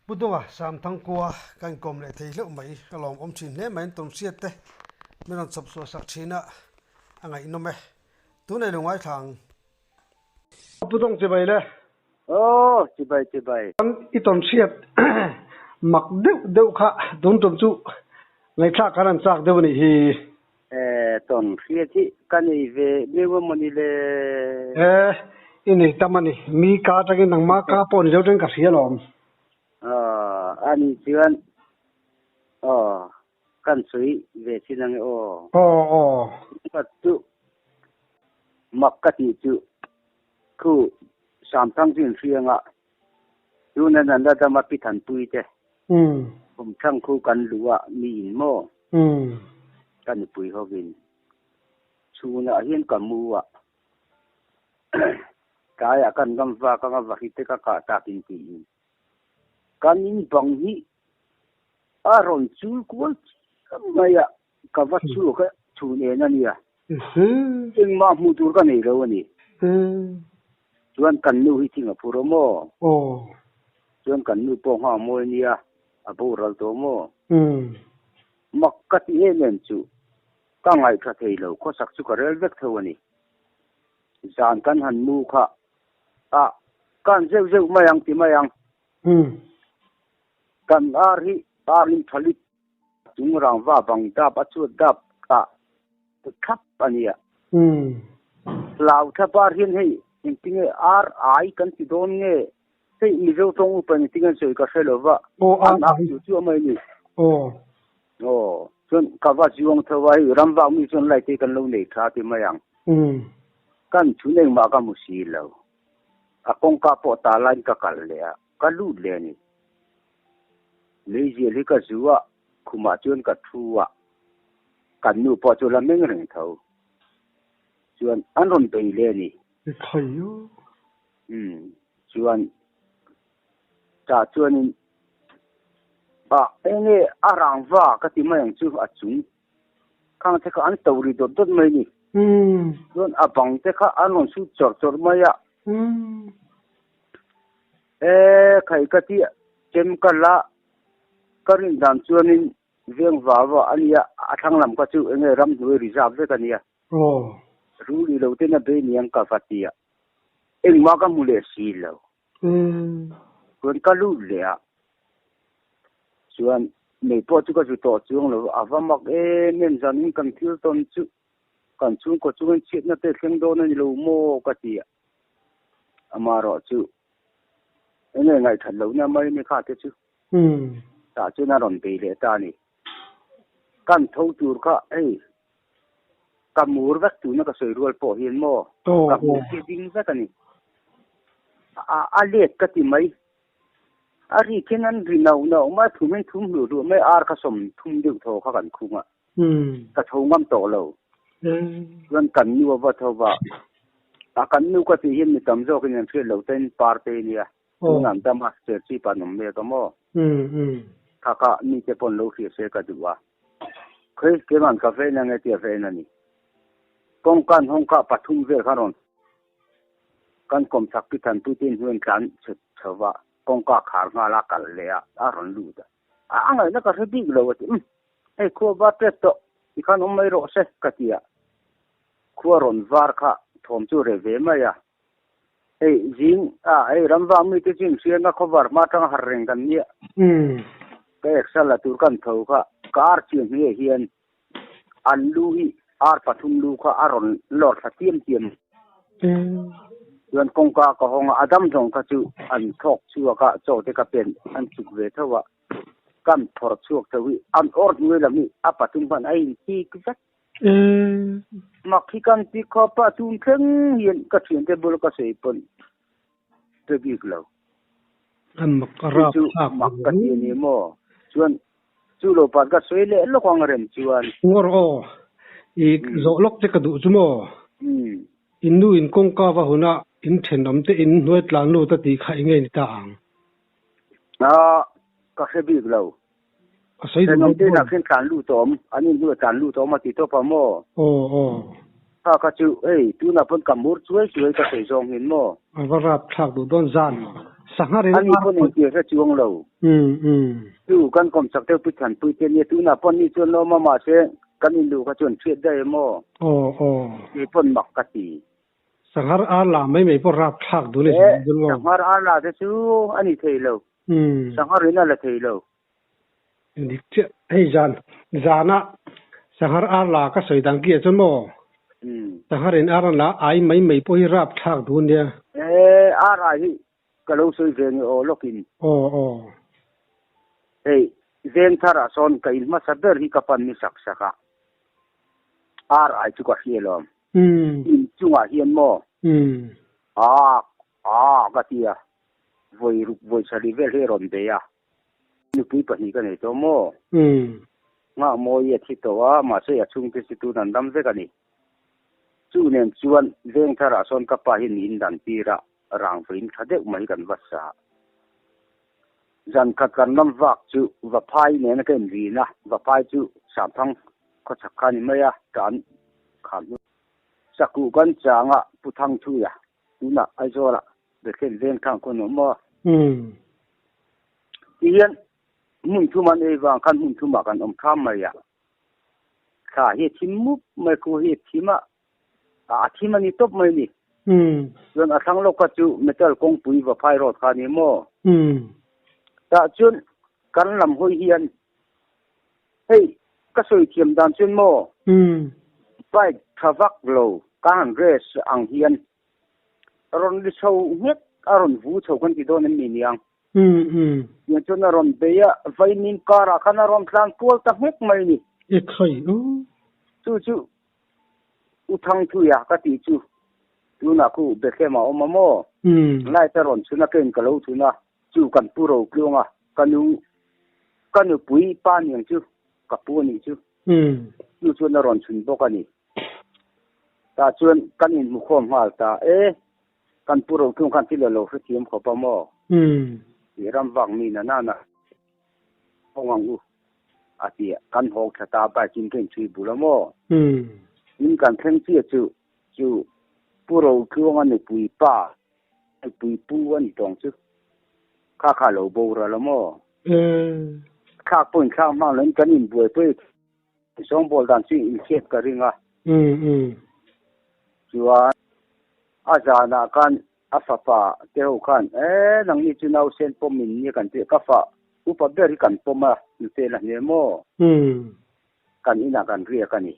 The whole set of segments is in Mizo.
Pu Dunga Samthangkua ka inkawm leh thei hleuh mai, ka lawmawm thin hle mai an tawnhriat te min rawn chhawp chhuah sak thin a, a ngaihnawm e. Tunei lo ngaithla ang. Pu Dawng chibai le. Aw, chibai chibai. I tawnhriat mak deuh deuh kha tun tum chu ngaihthlak khan an chak deuh a nih hi. Eh, tawnhriat hi ka nei ve meuh a mawni le. Eh, i nei tam a ni. Mi ka atangin nangmah ka pawh ni lo tangin ka hria alawm. Aw, a nih chuan aw, kan sawi ve chin ange aw. Aw, aw. Pakhat chu mak ka tih chu khu Samthang chu inhrianga tuna Nanda dama pi Thanpui te Kumthlang khu kan luh a mi in maw ka nupui hovin chhunah hian ka mu a tlaiah kan ram vak anga vahri te ka kah takin tiin kan in bang hi a rawn chul kual chiam mai a ka va chhuak a chhun en a nia engmah hmuh tur ka nei lo a ni chuan kan nu hi thing a phur awm aw chuan kan nu pawh nghak mawi a nia a boral tawh maw mak ka ti em em chu ka ngaihthla thei lo khawsak chu ka rel vek tho a ni zan kan han mu kha a kan zeuh zeuh mai ang ti mai ang kan ar hi ar in thalit Chung rangva bang dap a chuat dap ah thlap a nia. Hlau thlap ar hian hei engtinge ar ai kan ti dawn nge hei Mizo tawng upa engtinge an sawi ka hre lo va an ak chu chu a mai ni. Aw chuan ka va zuang tho a hei ramvak mi chuan light hi kan lo nei tha ti mai ang. Kan chhun engmah ka hmu si lo. A kawngka pawh ta laiin ka kal leh a ka lut leh a ni. Meizial hi ka zu a, khumah chuan ka thu a, kan nu pawh chu la meng reng tho. Chuan an rawn bei leh a ni. Umm, chuan tah chuanin ah enge a rangva ka ti mai ang chu a chung khang te kha an to ri dawt dawt mai a ni. Chuan a bang te kha an rawn sut chawrh chawrh mai a. E khai ka tih chem ka la ka rin dan chuanin veng va va a nia a thlang lam kha chu enge ramhnuai reserve vek a nia rul i lo ten a bei niang ka va tia engmah ka hmu leh si lo chuan ka lut leh a chuan mei pawh chu ka zu tawh chuang lo a va mak em em zanin kan thil tawn chu kan chhungkaw chungin chhiatna te thleng dawn a ni lo maw ka ti a. Amaherawh chu enge ngaihthat lohna mai ni kha te chu tah chuan a rawn bei leh ta a ni. Kan tho tur kha hei ka mur vek tuna ka sawi rual pawh hian maw ka hmu khi ding vek a ni. A let ka ti mai. A ri khian an ri nauh nauh mai, thum in thum hluh hluh mai, ar kha sawm thum deuh thaw kha kan khung a. Ka tho ngam tawh lo. Chuan kan nu a va tho va, a kan nu ka tih hian mi tam zawkin an hriat lo ten parte nia, tun an dam a, Serchhip ah an awm mek a maw? Kha kha mite pawn lo hria se ka duh a. Khawi keimah ka ven ange tia ven a ni. Kawngka an hawng kha pathum vel khan rawn kan kawmchhak pi thanpui te inhnuai an tlan chhe chho va, kawngka khar nghal a kal leh a, a rawn lut a. A ngaihna ka hre bik lo a ti. Umm, hei khua var tep tawh, tikhan awm mai rawh se ka ti a. Khua rawn var kha thawm chu reh ve mai a. Hei zing a, hei ramvang mite chu inhriatna khawvar hma atanga har reng kan nia. Ka exer la tur kan tho kha ka ar chian hnuaiah hian an lu hi ar pathum lu kha a rawn lawr thla tiam tiam. Chuan kawngka ka hawng a, a dam zawng kha chu an thawk chhuak a, chaw te ka pen an chuk ve tho a, kan phawrh chhuak tho hi an awr hnuai lam hi a pathum khan a intik vek. Mak hi kan ti khawp a, tun thleng hian ka thiante bul ka sawi pawn hre bik lo. An mak a rap Chu thlak mak ka ti a ni maw? Chuan chu lo pat ka sawi leh lawk ang rem chuan. Ngawr aw, i zawh lawk che ka duh chu maw? In nu in kawngka va huna in thenawm te in hnuai tlan lut a tih kha i ngei ni ta ang. A, ka hre bik lo. A sawi duh Thenawm bawk te maw? inah khin tlan lut a awm, an in hnuai tlan lut a awm a ti tawp a maw? Aw, aw. Kha kha chu hei tunah pawn ka mur chuai chuai ka sawi zawng hin maw? A va rap thlak duh dawn zan Sangha rin Ani pawn engtir hre chuang lo. Chu kan kawm chak deuh Pi Thanpui te nia tunah pawn ni chuan lawm a mahse kan inluh kha chuan hriat daih em aw. Aw aw. Kei pawn mak ka ti. Sanghar ar la mai mai pawh rap thlak duh leh Eh, sanghar ar la te chu a ni thei lo. Sanghar in a la thei lo. Dik chiah. Hei zan zana sanghar ar la ka sawi dan kiah chuan maw? Sanghar in ar an la ai mai mai pawh hi rap thlak duh nia. Eh, ar ai hi ka lo sawi ve nge aw lawkin. Aw aw. Hei, veng tharah sawn ka in hmasa ber hi ka pan ni sak sak a. Ar ai chu ka hria lawm. In chungah hian maw? Aa, aa ka ti a. Vawi ruk vawi sarih vel hi a rawn bei a. Nupui pahnih ka nei tawh maw? Nghah mawi a thi tawh a, mahse a chhungte chu tun an dam vek a ni. Chu nen chuan veng tharah sawn ka pa hi niin dan tir a, rang vawiin tha deuh mai kan va sa. Zan khat kan ram vak chu Vaphai nena ka inrin a, Vaphai chu Samthang khawchhak kha a ni mai a, tan kham hnu. Sakuh kan chang a, Pu Thangthuia, tunah Aizawlah Bethlehem veng thang khawn awm maw? Ti hian hmun thum an ei vang khan hmun thumah kan awm tham mai a. Thla hi a thim mup mai, khu hi a thim a, a thim a ni tawp mai ni. Chuan a thlang lawk kha chu metal kawngpui Vaphai road kha a ni maw? Tah chuan kan lam hawi hian hei ka sawi thiam dan chuan maw bike tha vak lo ka han race ang hian rawn ri chho nghet a rawn vu chho kan ti dawn em ni niang. Tiang chuan a rawn bei a, vaimim karah khan a rawn tlan kual ta nghek mai ni. Chu chu U Thangthuia ka tih chu tunah khu Bethlehem ah awm a maw? Light a rawn chhun a, keiin ka lo chhun a, chu kan pu Rotluang a, ka nu ka nupui pa niang chu ka pu a nih chu. Chu chuan a rawn chhun bawk a ni. Tah chuan kan inhmukhawm nghal ta e, kan pu Rotluang khan thil a lo hrethiam khawp a maw? Tih ram vak mi na nana. Hawng ang u, a ti a. Kan hawng thla ta bike in ka inchhui bul a maw? In kan thleng chiah chu, chu Pu Rotluanga nupui pa, nupui pu a ni tawng chu. Kha kha lo boral a maw? Thlak pawh inthlak hmang loin kan inbuaipui Sawngbawl dan chu inhriat ka ring a. Chuan a zanah khan a fapa te ho khan, E, nangni chu nausen pawm in nia kan ti a, ka fa upa ber hi kan pawm a, nute la hne maw? Kan inah kan riak a ni.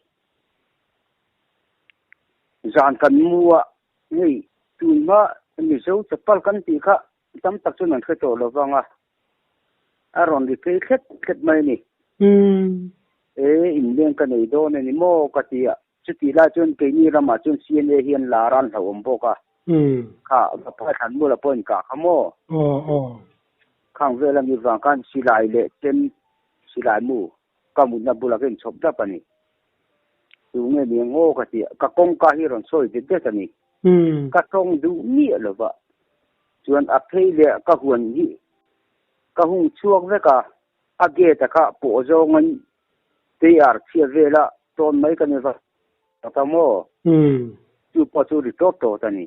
Zan kan mu a, hei tunhma Mizo chapal kan tih kha tam tak chuan an hre tawh lo vang a. A rawn ri phei thlet thlet mai a ni. E, inleng ka nei dawn a ni maw ka ti a. Chutih lai chuan keini ramah chuan CNA hian lar an hlauhawm bawk a. Kha Vaphai Thlanmuala pawh inkah kha maw? Khang vel a nih vang khan silai leh chem silai mu ka mutna bulah ka inchhawp dap a ni. Tu nge ni ang aw ka ti a, ka kawngka hi rawn sawi det det a ni. Ka tawng duh miah lo va, chuan a phei leh ka huan hi ka hung chhuak vek a, a gate a kha pawh zawngin teiar chhia vela tawn mai ka ni va ta maw? Chu pawh chu ri tawp tawt a ni.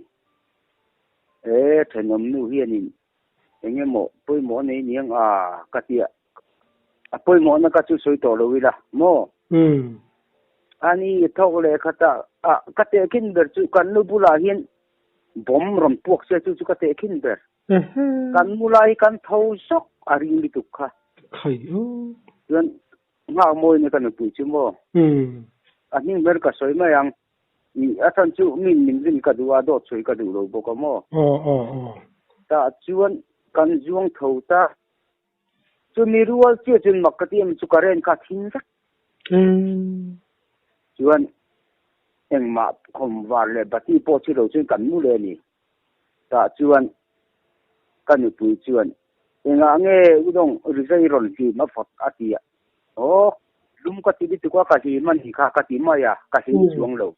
E, thenawm nu hianin Eng emaw pawimawh nei niang a ka ti a, a pawimawhna ka chu sawi tawh lo ila maw? Ani thawk leh khat a, a ka tehkhin ber chu kan nu bulah hian bomb rawn puak sia chu chu ka tehkhin ber. Kan mu lai hi kan tho zawk a ring lutuk kha. Chuan nghak mawi nia ka nupui chu maw? A hming ber ka sawi mai ang. I a chhan chu min min rin ka duh a, dawt sawi ka duh lo bawk a maw? Aw, aw, aw. Tah chuan kan zuang tho ta. Chumi rual chiah chuan mak ka ti em chu current kha a thin vek. Chuan engmah khawm var leh bati pawh chi lo chuan kan mu leh a ni. Tah chuan ka nupui chuan engah nge udawng rizai rawn hlim a fawt a ti a. Aw, lum ka ti lutuk a, ka hlim a nih kha ka ti mai a, ka hlim chuang lo.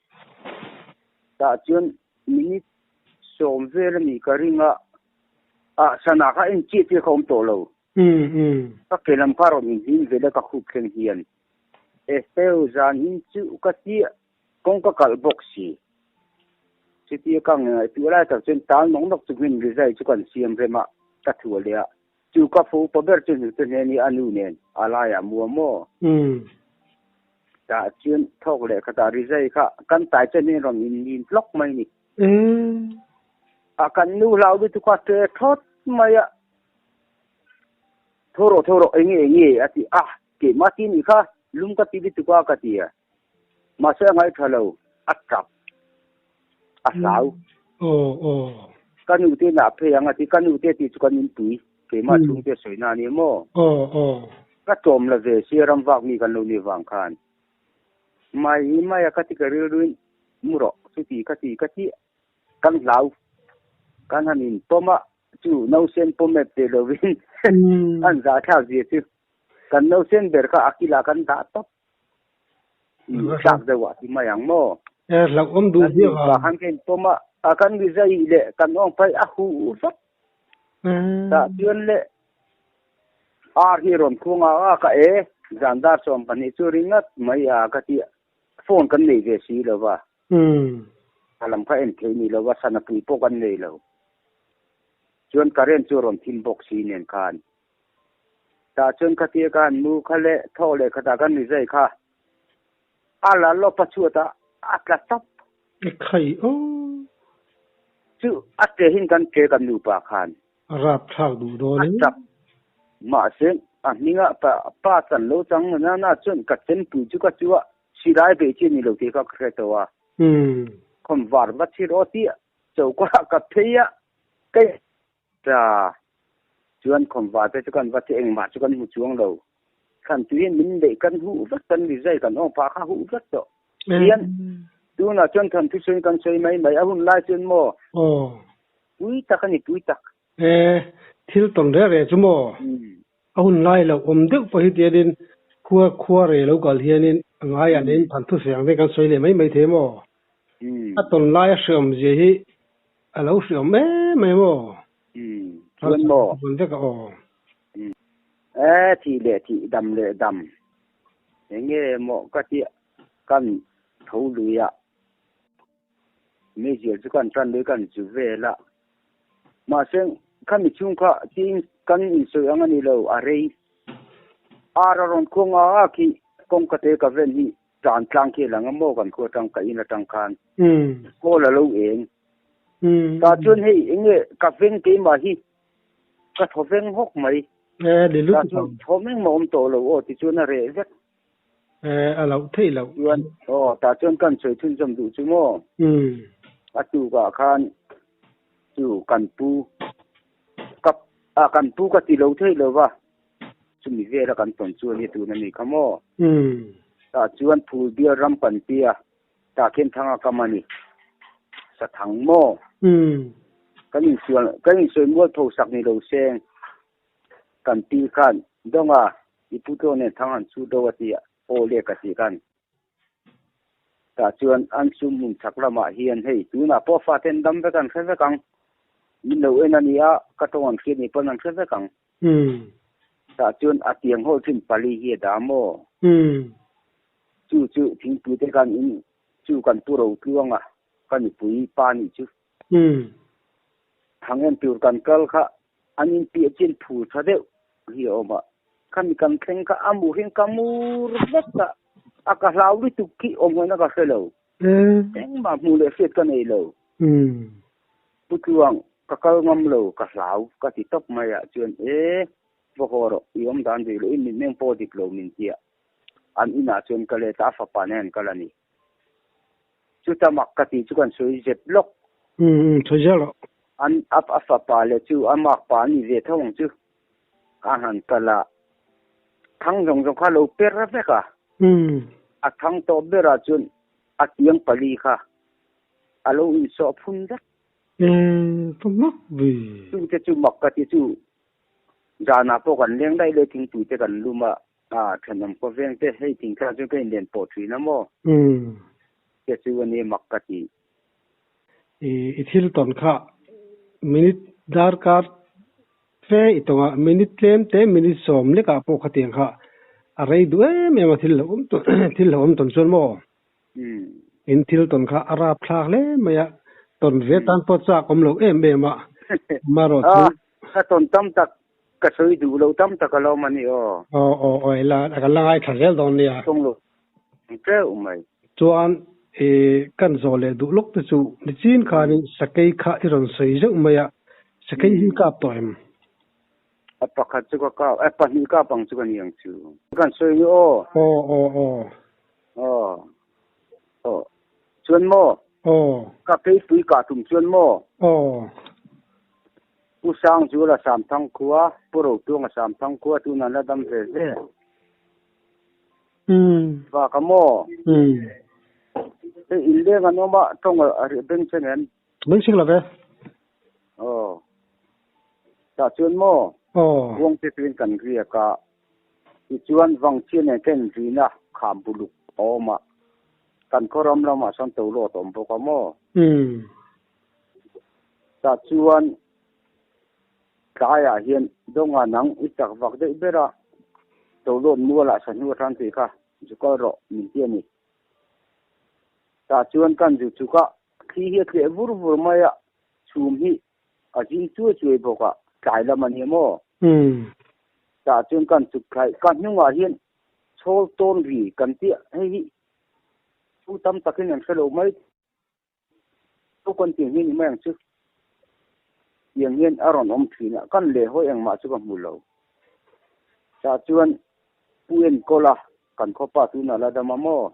Tah chuan minute sawm vel a nih ka ring a, ah sana kha en chiah chiah kha awm tawh lo. Ka ke lam kha rawn inhlim vel a ka khup thleng hian. Eheu zan in chu ka ti a, kawng ka kalh bawk si. Chutia ka ngaihtuah lai tak chuan tal nawk nawk chungin rizai chu kan siam rem a. Ka thu a leh a, chu ka fo upa ber chu hnute hnen hi a nu nen a laiah mu a maw? Tah chuan thawk leh khatah rizai kha kan tai chen hi rawn in nin tlawk mai ni. A kan nu hlau lutuk a ṭe thawt mai a, Tho rawh tho rawh enge enge a ti a, keimah ti nih kha lum ka ti lutuk a ka ti a. Mahse a ngaihṭha lo, a ṭap, a hlau. Ka nu te inah phei ang a ti, ka nu te tih chu kan inpui, keimah chhungte sawina a ni maw? Ka tlawm la ve sia ram vak mi kan lo nih vang khan. Mai mai a ka ti ka rilruin, mu rawh, chuti ka ti ka ti, kan hlau, kan han inpawm a, chu nausen pawm ep teh lovin an zahthlak zia chu kan nausen ber kha a kilah kan dah tawp. Tlak deuh ah ti mai ang maw? E hlauhawm duh viau a. Kan kan pawm a, a kan rizai leh kan awng phei a huh vek. Tah chuan le ar hi rawn khuang a a ka e zan dar 12 chu ringat mai a ka ti phone kan nei ve si lo va. A lam kha en thei ni lo va sana pui pawh kan nei lo. Chuan current chu rawn thim bawk si nen khan. Tah chuan khatia ka han mu kha leh thawk leh khatah kan ri zai kha a la lawp a chhuat a, a tla tawp. E khai aw. Chu a ṭe hin kan ṭe kan nupa khan. A rap thlak duh dawn in. A tap. Mahse a hmingah pa pa chan lo chang na na chuan ka chempui chu ka chu a, silai beih chi a ni lo tih kha ka hre tawh a. Khawm var va chhir aw tih choka ka phei a, kei Cha chuan khawmva te chu kan va che engmah chu kan hmu chuang lo. Thlan tui hian min neih kan huh vek kan rizai kan awng phah kha huh vek tawh. Hian tunah chuan than thusawiin kan sawi mai mai a hun lai chuan maw pui tak a ni pui tak. E thil tawn reh reh chu maw a hun lai lo awm deuh pawh hi tianin khua khua reh lo kal hianin a ngaiah neiin than thusawi ang te kan sawi leh mai mai thei maw. A tawn lai a hreawm zia hi A lo hriawm em mai maw? Umm, chuan maw? Chuan vek a aw. Umm, e thih leh thih, dam leh dam. Enge maw ka tih kan tho lui a, meizial chu kan tan lui kan zu vel a. Mahse khami chhung kha tin kan insawi ang a ni lo, a rei. Ar a rawn khuang a a khi kawngka te ka ven hi Tlan tlang khi lang a maw kan khua tang ka in atang khan kawl a lo eng. Tah chuan hei enge ka veng keimah hi ka thaw veng hawk mai. Tah chuan thaw engmah awm tawh lo aw tichuan a reh vek. A loh theih loh. Chuan aw tah chuan kan sawi chhunzawm duh chu maw. A tukah khan chu kan pu ka kan pu ka ti lo theih lo va. Chumi vela kan tawn chu a ni tun a ni kha maw? Tah chuan phul bial ram kan tia, tah khian thang a kam a ni. Sathang maw? Kan insual, kan insawi mual tho sak ni lo seng. Kan pi khan, Dawnga, i pu tlaw nen thang han chu do a ti a, aw le ka ti khan. Tah chuan an sum hmun chhak lamah hian hei tunah pawh fate an dam vek an hre vek ang. Min lo en a ni a, ka tawng an hriat ni pawn an hre vek ang. Tah chuan a tiang hawl thin pali hi a dah maw? Chu chu thingpui te khan in chu kan pu ro tluang a, ka nupui pa nih chu. Thang en tur kan kal kha an inpiah chin phur tha deuh hi a awm a, khami kan thleng kha a mu hian ka mur vek a, a ka hlau lutuk khi awm hawn a ka hre lo. Engmah hmuh leh hriat ka nei lo. Pu Tluang, ka kal ngam lo, ka hlau ka ti tawp mai ah chuan e, va haw rawh, i awm dan dik lo, i mitmeng pawh dik lo min tia. An inah chuan ka let a, a fapa nen an kal a ni. Chuta mak ka tih chu kan sawi zep lawk. Umm sawi zel rawh. An a a fapa leh chu a mak pa an ni ve tho ang chu. Ka han kal a, thang zawng zawng kha lo per vek a. Umm. A thang tawh berah chuan a tiang pali kha a lo insawh phun vek. Umm ka mak ve. Chungte chu mak ka ti chu zanah pawh kan leng daih leh thingpui te kan lum a. A thenawm khawveng te hei thingtlang chu ka inlen pawh thin a maw? Umm. Te chu a ni mak ka ti. I i thil tawn kha minute darkar fe i tawng a, minute tlem te minute 10 lekah pawh khatiang kha a rei duh em em a thil lo awm tawn thil lo awm tawn chuan maw? Umm. In thil tawn kha a rap thlak hle mai a, tawn ve tan pawh chak awm lo em em a, amaherawhchu. Ka tawn tam tak, ka sawi duh loh tam tak a lo awm a ni aw. Aw aw aw ila kan la ngaithla zel dawn nia. Tawng lo teuh mai. Chuan i kan zawh leh duh lawk te chu nichin khanin sakei kha i rawn sawi zeuh mai a, sakei hi kap tawh em? A pakhat chu ka kap, a pahnih kap ang chu ka ni ang chu. Kan sawi ni aw. Aw aw aw. Aw aw chuan maw? Aw. Ka keipui kah tum chuan maw? Aw. Pu Sangzuala Samthang khua, Pu Rotuanga Samthang khua tun an la dam ve ve. Umm. Vaka maw? Umm. Hei inleng an awm a, tawng a rih beng che nen. Beng chhing lo ve. Aw. Tah chuan maw? Aw. Kuangte tuin kan riak a, tichuan Vangchhia nen ka inrina kham buluk a awm a, kan khaw ram lamah sawn tolawt a awm bawk a maw? Umm. Tah chuan tlaiah hian Dawnga nang i chak vak daih ber a, tolawt mualah sahnu atang tih kha zu kal rawh min ti a ni. Tah chuan kan zu chuk a, thli hi a tleh vur vur mai a, chhum hi a zing chuai chuai bawk a, tlai lam a ni maw? Tah chuan kan chuk thlai, ka hnungah hian chhawl tawn ri kan tih a, hei hi thu tam takin an hre lo mai. Thu kan tih hi ni mai ang chu. Tiang hian a rawn awm thin a, kan leh hawi engmah chu ka hmu lo. Tah chuan Pu enkawl a, kan khawpa tunah la dam a maw?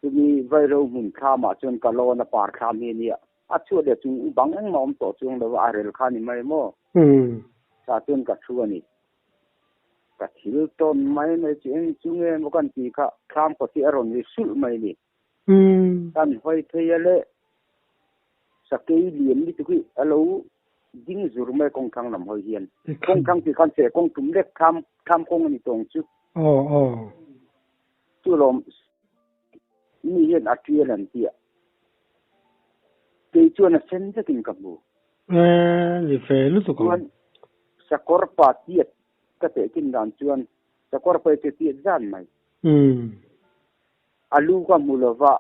Chumi vairo hmun thlamah chuan ka lawn a par thlam hi a nia. A chhuah leh chung bang engmah awm tawh chuang lo a, a rel kha a ni mai maw? Tah chuan ka thu a ni. Ka thil tawn mai mai chu eng chu nge maw kan tih kha thlam kawt hi a rawn ri sulh mai ni. Kan hawi phei a le sakei lian lutuk hi a lo ding zur mai kawngthlang lam hawi hian. Kawngthlang tih khan che kawng tum lek tham tham kawng a ni tawng chu. Chu lawm mi hian a tial an tia. Kei chuan a sen vekin ka hmu. Ni fe lutuk ang. Chuan sakawr pa tiat ka tehkin dan chuan sakawr pa hi chu tiat zan mai. A lu ka hmu lova,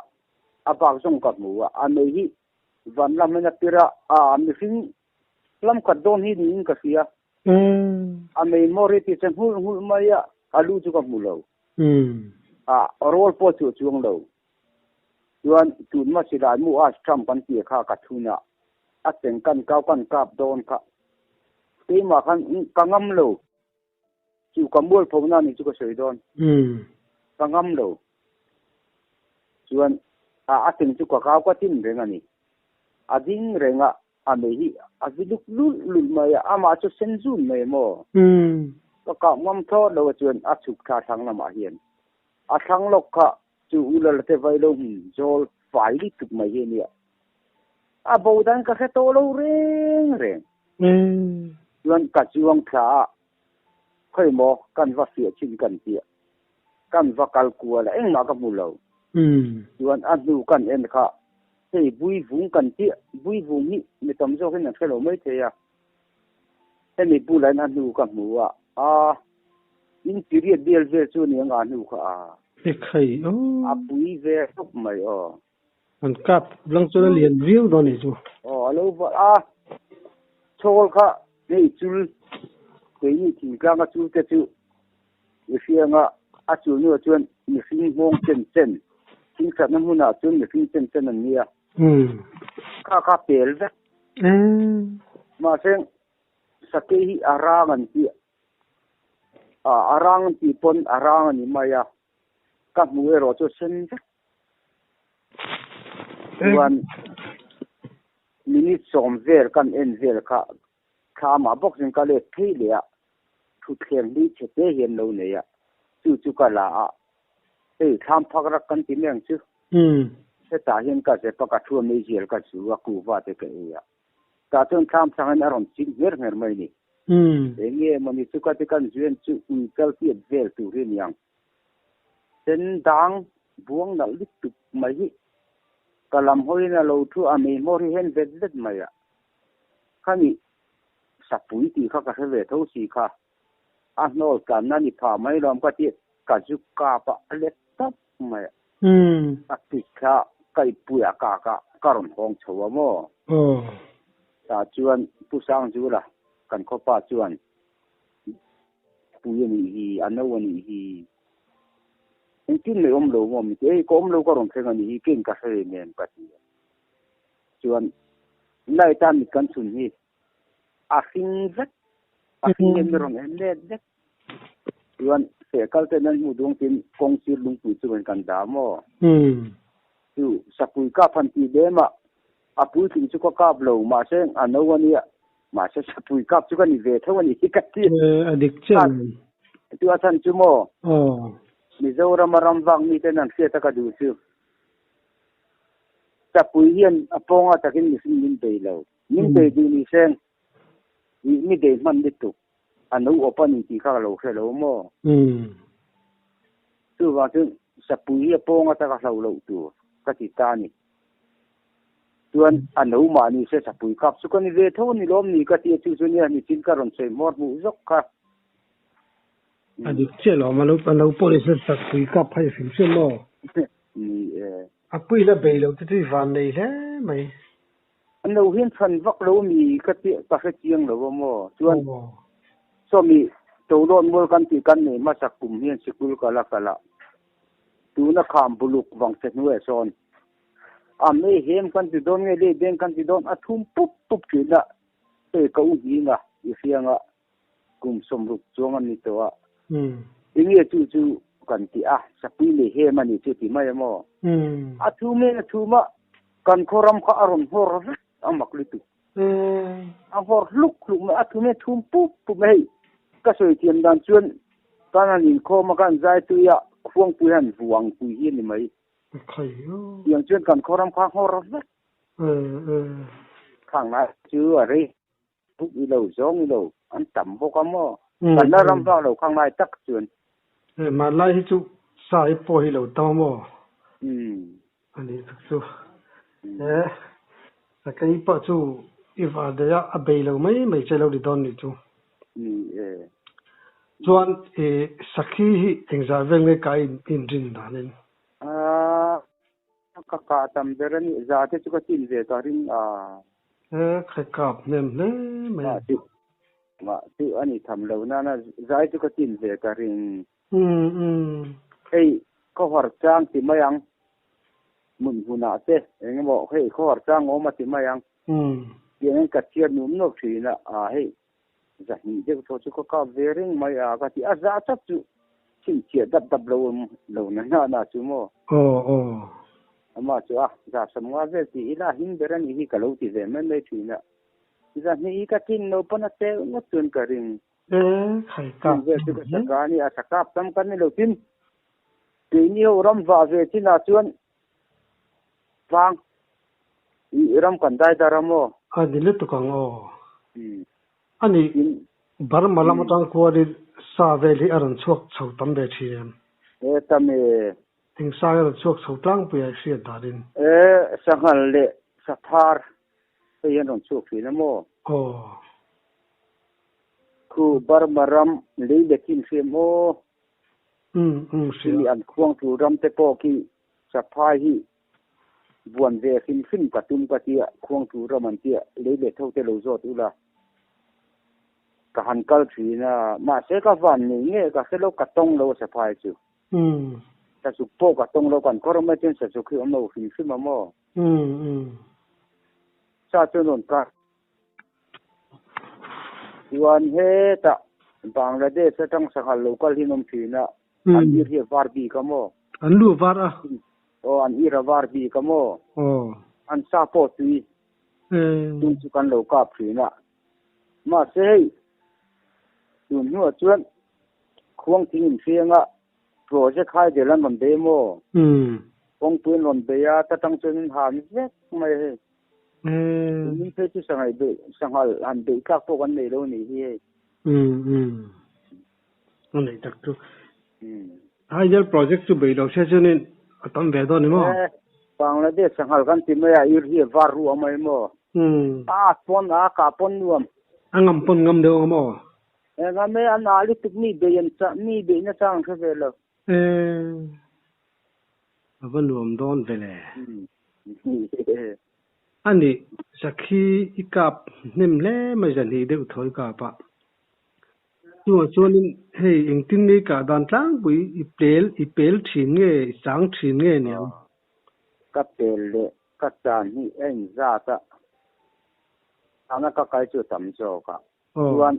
a bak zawng ka hmu a, a mei hi van lam in a pir a, a mihring lam khat dawn hi niin ka hria. A mei mawr hi ti che nghulh nghulh mai a, a lu chu ka hmu lo. A rawl pawh chu a chuang lo. Chuan tun hma silai mu a Trump kan tih kha ka thun a, a cheng kan kau kan kap dawn kha. Keimah khan ka ngam lo. Chu ka mualpho na ni chu ka sawi dawn. Ka ngam lo. Chuan a a teng chu ka kau ka tin reng a ni. A ding reng a, a mei hi a vi luk lulh lulh mai a, amah chu sen zun mai maw? Ka kau ngam thlawt lo a chuan a chhuk thla thlang lamah hian a thlang lawk kha chu u Lala te vai lo hmun zawl fai lutuk mai hi a nia. A bo dan ka hre tawh lo reng reng. Chuan ka chuang thla a Khawi maw kan va fiah chin kan tih kan va kal kual a engmah ka hmu lo. Chuan a hnu kan en kha hei bui vung kan tih bui vung hi mi tam zawk in an hre lo mai thei a. Hemi bulah hian a hnu ka hmu a a in period vel vel chu aniang a hnu kha a. Ekhai aw. A pui ve khawp mai aw. An kap lang chuan a lian viau dawn nih chu. Aw a lo va a, chhawl kha hei chul keini thingtlang a chul te chu mihring a a chul hnuah chuan mihring nghawng chen chen thing thatna hmunah chuan mihring chen chen an nia. Kha kha pel vek. Mahse sakei hi a rang an tih a, a rang an tih pawn a rang a ni mai a, ka hmuh erawh chu a sen vek. Chuan minute 10 vel kan en vel kha thlamah bawk chuan ka let phei leh a, thutthleng hlui chhe te hian lo nei a, chu chu ka la a, hei thlam phak rak kan ti mai ang chu. Hetah hian ka zep a, ka thu a meizial ka zu a, kuhva te ka ei a. Tah chuan thlam thlangin a rawn chik ngher ngher mai ni. Eng nge mawni chu ka ti kan zuen chu ui kal tiat vel tur hi a ni ang. Sen dang buang nalh lutuk mai hi ka lam hawiin a lo thu a, mei hmawr hi hen vet vet mai a. Khani sapui tih kha ka hre ve tho si kha, a hnawl tlanna ni pha mai lawm ka ti, ka zu kap a, a let tawp mai a. A tik kha ka ipui a kak a, ka rawn hawng chho a maw? Tah chuan Pu Sangzula. Kan khawpa chuan pui a nih hi, a no a nih hi. Engtin mai awm lo maw min ti, Ei, ka awm lo ka rawn thleng a nih hi, keng ka hre em ka ti a. Chuan light a mit kan chhun hi a hring vek, a hring em i rawn en let vek. Chuan feh kal ten an hmuh duang tin kawng sir lungpui chu kan dah maw? Chu sapui kap han tih lem ah a puitling chu ka kap lo mahse a no a nia mahse sapui kap chu ka ni ve tho a ni hi ka ti. A dik chiah lo. Chu a chhan chu maw? Mizoram a ram vak miten an hriat a ka duh chu. Sapui hian a pawnga takin mihring min bei lo. Min bei duh ni seng ih mi bei hman lutuk a no awp a ni tih kha ka lo hre lo maw? Chuvang chuan sapui hi a pawnga taka hlo loh tur ka ti ta a ni. Chuan a no mah ni se sapui kap chu ka ni ve tho a ni lawm ni ka ti a, chu chu nia nichin ka rawn sawi hmawr hmuh zawk kha. A dik chiah lo, a lo pawh ni se sapui kap kha i hrim hrim maw? Ni e. A puiin a bei lo te chu i van nei hle mai. An lo hian chhan vak lo mi ka ti ka hre chiang lo a maw? Chuan sawmi Tolawn mual kan tih kan nei hmasak kum hian sikul ka la kal a, tuna kham buluk vang che hnuaiah sawn a mei hem kan ti dawn nge lei beng kan ti dawn a thum pup pup thin a, hei ka u hming a i hriang a kum 60 chuang a ni tawh a, enge chu chu kan ti a, sapui leh hem a ni chu ti mai a maw? A thum in a thum a, kan khaw ram kha a rawn nghawr vek a mak lutuk. A nghawr hluk hluk mai, a thum in a thum pup pup mai hei. Ka sawi thiam dan chuan kan han inkhawm a, kan zai tui a, khuangpui han vuangpui hi a ni mai. Tiang chuan kan khaw ram kha a nghawr vek. Khang lai chu a rei Buk i lo, zawng i lo, an tam bawk a maw? Kan la ram vak lo khang lai tak chuan. Hmanlai hi chu sa hi pawh hi lo tam a maw? A nih tak chu. He sakei pawh chu i var daih a, a bei lo mai mai che lo ni dawn nih chu. Ni e. Chuan i sakhi hi engzah vel nge ka inrin danin? Ka kah tam ber a nih, za te chu ka chin ve ka ring a. He khai kap hnem hle mai a. Mah chu a ni tham lo nana zai chu ka chin ve ka ring. Hei khawhar chang ti mai ang, hmun hmunah te eng emaw hei khawhar chang awm a ti mai ang. Tiangin ka chhiar nuam nuam thin a, a hei 200 deuh thaw chu ka kap ve reng mai a ka ti a, za chap chu chhinchhiah dap dap lo awm lo na na na chu maw? Aw aw. Amah chu a, 150 vel tih ila a him ber a nih hi ka lo ti ve mai mai thin a, 200 hi ka tlin lo pawn a tel ngawt chuan ka ring. E khai kap Chung vel chu ka saka a ni, a sakap tam kan ni lo tin keini ho ram vah ve chinah chuan Vang i ram kan dai dar a maw? A ni lutuk ang aw. A nih, Burma lam atang kualin sa vel hi a rawn chhuak chho tam ve thin em? E tam e. Eng sa hi a rawn chhuak chho tlangpui a i hriat danin? E, sanghal leh saphar hei hi an rawn chhuak thin a maw? Aw. Khu Burma ram lei leh thim hriam aw. Hria. Chumi an khuang tur ram te pawh khi Saphai hi buan ve hrim hrim ka tum ka tia, khuangtu ram an tia, lei leh tho te lo zawt ula ka han kal thin a, mahse ka van nei nge ka hre lo, ka tawng lo a saphai chu. Sazuk pawh ka tawng lo, kan khaw ramah chuan sazuk hi awm lo hrim hrim a maw? Sa chuan rawn kal. Chuan hetah Bangladesh atang sanghal lo kal hi an awm thin a, an ir hi a var bik a maw? An lu a var a. Aw, an ir a var bik a maw? Aw. An sa pawh tui chung chu kan lo kap thin a. Mahse hei, tun hnuah chuan khuangthing inhriang a project hydel an rawn bei maw? Kawngpui an rawn bei a, ta tang chuan an han vek mai hei. Min phei chu sanghal beih sanghal han beih tlak pawh kan nei lo a nih hi hei. A neih tak chu. Hydel project chu beih lo se chuanin a tam ve dawn ni maw? Bangladesh sanghal kan ti mai a, ir hi a var ruah mai maw? A at pawn a kah pawn nuam. A ngam pawn ngam deuh ang maw? E ngam e, a nâ lutuk mi beih an chah mi beihna chang an hre ve lo. A va nuam dawn ve le. A nih, sakhi i kap hnem hle mai zahnih deuh thaw i kap a. Chungah chuanin hei engtin nge i kah dan tlangpui i pel i pel thin nge i chang thin nge niang? Ka pel leh ka chan hi a inzat a, chana ka kal chu a tam zawk a. Chuan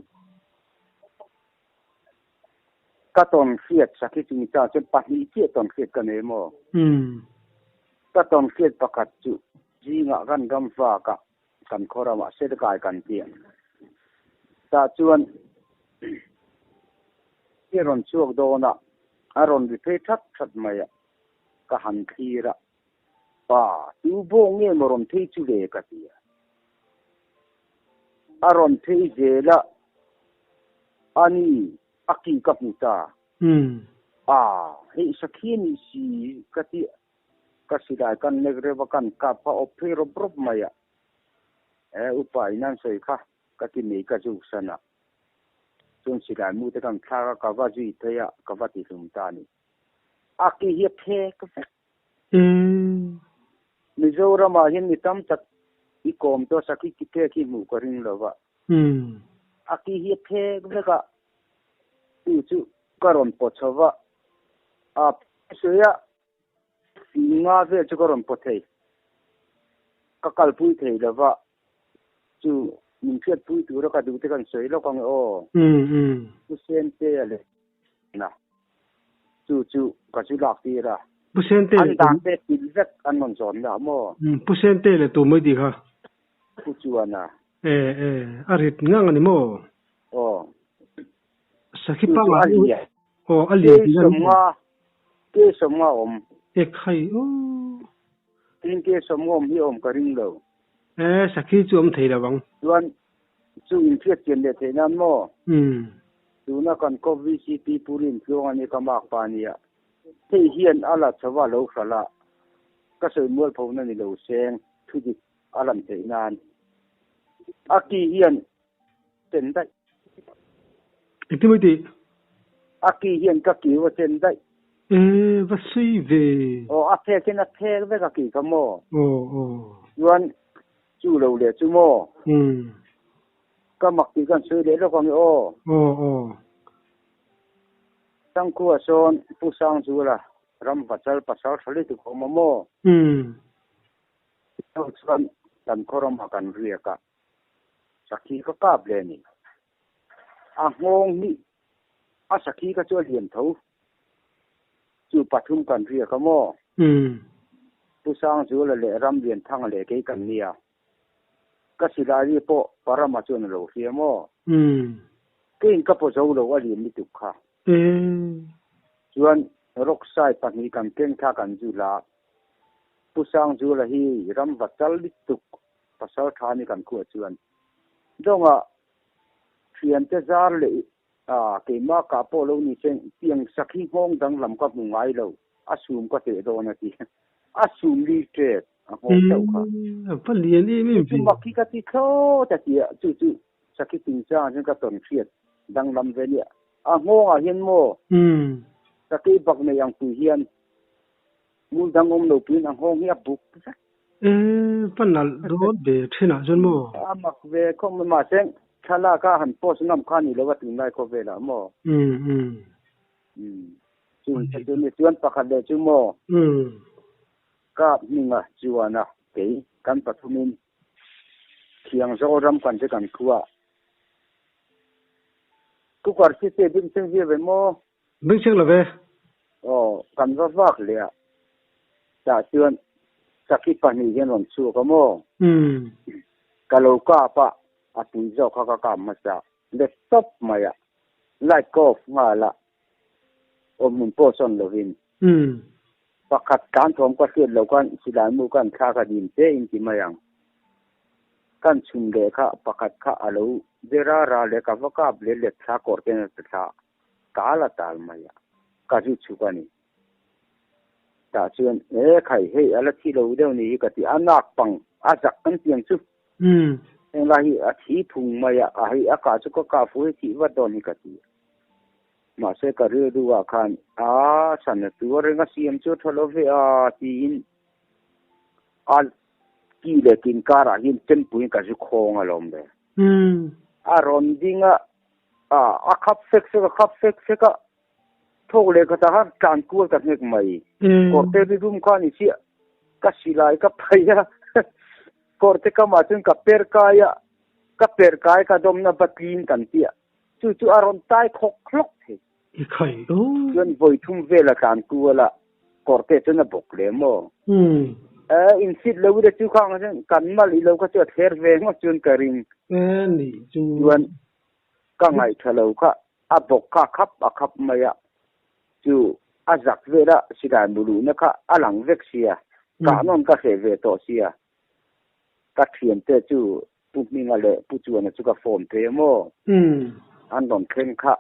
ka tawn hriat sakhi chungchang chuan pahnih chiah tawn hriat ka nei maw? Ka tawn hriat pakhat chu zingah kan ram vak a, kan khaw ramah Serkai kan tih a. Tah chuan i rawn chhuak dawn a, a rawn ri phei that that mai a, ka han thlir a. Pa, tu bawk nge maw rawn phei chu ve ka ti a. A rawn phei zel a, a ni, a ki ka hmu ta. A, hei sakhi a nih si ka ti a. Ka silai kan nek reuh a, kan kap kha awp phei rawp rawp mai a. E, upa in an sawi kha ka ti mai ka zuk san a. Chuan silai mu te kan thlak a, ka va zui phei a, ka va ti hlum ta a ni. A ki hi a phek vek. Mizoramah hian mi tam tak i kawm tawh sakhi ki phek hi hmuh ka ring lo va. A ki hi a phek vek a, chu chu ka rawn pawt chho va. A sawi a, nga vel chu ka rawn pawt thei. Ka kalpui thei lo va, chu min hriatpui tura ka duh te kan sawi lawk ang e aw. Pu Sentea leh na chu chu ka chu lak tir a. Pu Sente An dan te pil vek an rawn zawn la maw? Pu Sente leh tu mai tih kha. Pu Chuana. E e, a rit ngang a ni maw? Aw. Sakhi Chu chu a lian. Aw, a lian tih a ni maw? Ke sawmnga awm. E khai aw. Tin ke sawmnga awm hi awm ka ring lo. E, sakhi chu awm thei lo ang. Chuan Chu inhriat chian leh theih nan maw? Tuna kan kawp VCP Pu Rintluang a ni ka mak pa nia. Hei hian a la chho a lo hralh a, ka sawi mualpho na ni lo seng thu dik a lan theih nan. A ki hian chen daih. Engtin mai tih? A ki hian ka kiu a chen daih. E, va sawi ve. Aw, a phek hian a phek vek a ki kha maw? Aw, aw. Chuan Chu lo leh chu maw? Ka mak tih kan sawi leh lawk ang e aw. Aw aw. Tangkhua sawn Pu Sangzula ram vachal pasal tha lutuk a awm a maw? Ho chuan kan khaw ramah kan riak a, sakhi ka kap leh a ni. A nghawng hi a sakhi kha chu a lian tho. Chu pathum kan riak a maw? Pu Sangzuala leh Ramlianthanga leh kei kan nia. Ka silai pawh Parama chuan a lo hria maw? Keiin ka paw zo lo a lian lutuk kha. Chuan Rockside pahnih kan keng thla kan zul a, Pu Sangzuala hi ram va chal lutuk pasal tha ni kan khuah chuan dawngah thiante zar leh A, keimah kah pawh lo ni se, tiang sakhi nghawng danglam ka hmu ngai lo, a sum ka teh dawn a ti. A sum li ṭep a nghawng chauh kha. A va lian em em ve. Chu mak hi ka ti thlawt a ti a, chu chu sakhi chungchangah chuan ka tawn hriat danglam ve nia. A nghawngah hian maw sakei bak nei ang pui hian hmul dang awm lo puiin a nghawng hi a buk vek. E, va nalh dawn ve thenah chuan maw? A mak ve khawp mai, mahse thlalak a han post ngam kha ni lo a tunlai khawvelah maw? Umm, chung te chu ni chuan pakhat leh chu maw? Kap hminga chuan a kei kan pathumin Thiangzawl ram kan che kan thu a, cooker chi che bing cheng viau ve maw? Bing cheng lo ve. Aw, kan va vak leh a, tah chuan sakhi pahnih hian rawn chhuak a maw? Ka lo kap a, a pui zawk kha ka kap hmasa let tawp mai a, light ka off nghal a, awm hmun pawh sawn lovin. Pakhat tlan thawm ka hriat loh khan silai mu kan thlak a dim che in ti mai ang. Kan chhun leh kha pakhat kha a lo ve ra ra leh ka va kap leh let thla kawr ten a ti thla. Tal a tal mai a, ka zu chhuk a ni. Tah chuan, E khai, hei a la thi lo deuh ni hi ka ti a, nak pang a zak kan ti ang chu. Heng lai hi a thi phung mai a, a hei a kah chu ka kah fu hei thih vat dawn hi ka ti a. Mahse ka rilru ah khan, A sana chu a ring a siam chu a tha lo ve a tiin a. Ki leh kin karah hian chempuiin ka zu khawng alawm le. A rawn ding a, a khap fek fek a, khap fek fek a, thawk leh khatah khan tlan kual ta nghek mai. Kawrte ri rum kha a ni chiah, ka silai ka phei a, kawrte kamah chuan ka per kai a, ka per kai ka dawmna va tlin kan tia, chu chu a rawn tai khawk hlawk thei. I khai o. Chuan vawi thum vel a tlan kual a, kawrte chuan a bawk leh maw? E, in fit lo ila chu khang chuan kan mal i lo kha chu a thler ve ngawt chuan ka ring. E, nih chu. Chuan ka ngaihṭha lo kha a bawk kha a khap a khap mai a, chu a zak vel a silai mu luhna kha a lang vek sia, kah nawn ka hreh ve tawh sia. Ka thiante chu Pu Hminga leh Pu Chuana chu ka phone phei a maw? An rawn thleng kha.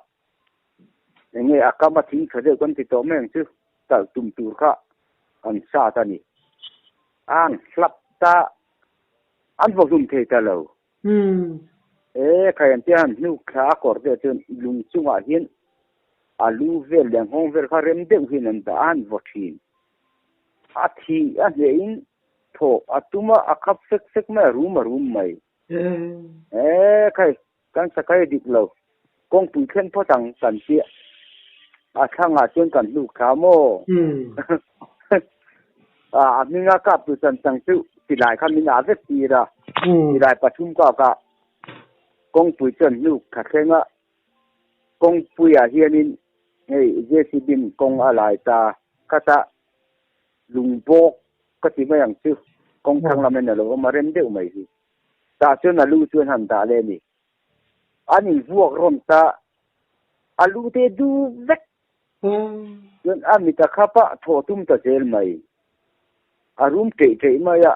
Enge a kam a thing tha deuh kan ti tawh mai ang chu, talh tum tur kha an sat a ni. An hlap ta, an vaw hlum thei ta lo. E khai an tia han hnuk thla a kawr te chuan lung chungah hian a lu vel leh nghawng vel kha rem deuh hian an dah a, an vaw thin. A thi a hnehin thaw a tum a, a khap fek fek mai a, rum a rum mai. E khai, kan sakai a dik lo, kawngpui thlen phawt ang kan tia a thlangah chuan kan hnuk thla maw? A hminga kap tu chan chang chu silai kha min ah vek tir a, silai pathum ka kah kawngpui chuan hnuk thla thleng a, kawngpuiah hianin hei JCB in kawng a lai ta khatah Lungbawk ka ti mai ang chu, kawng thlang lam in a lo awm a rem deuh mai hi. Tah chuan a lu chu an han dah leh a ni. An invuak rawn ta, a lu te du vek. Chuan a mit a khap a, thawh tum ta zel mai. A rum ṭeih ṭeih mai a,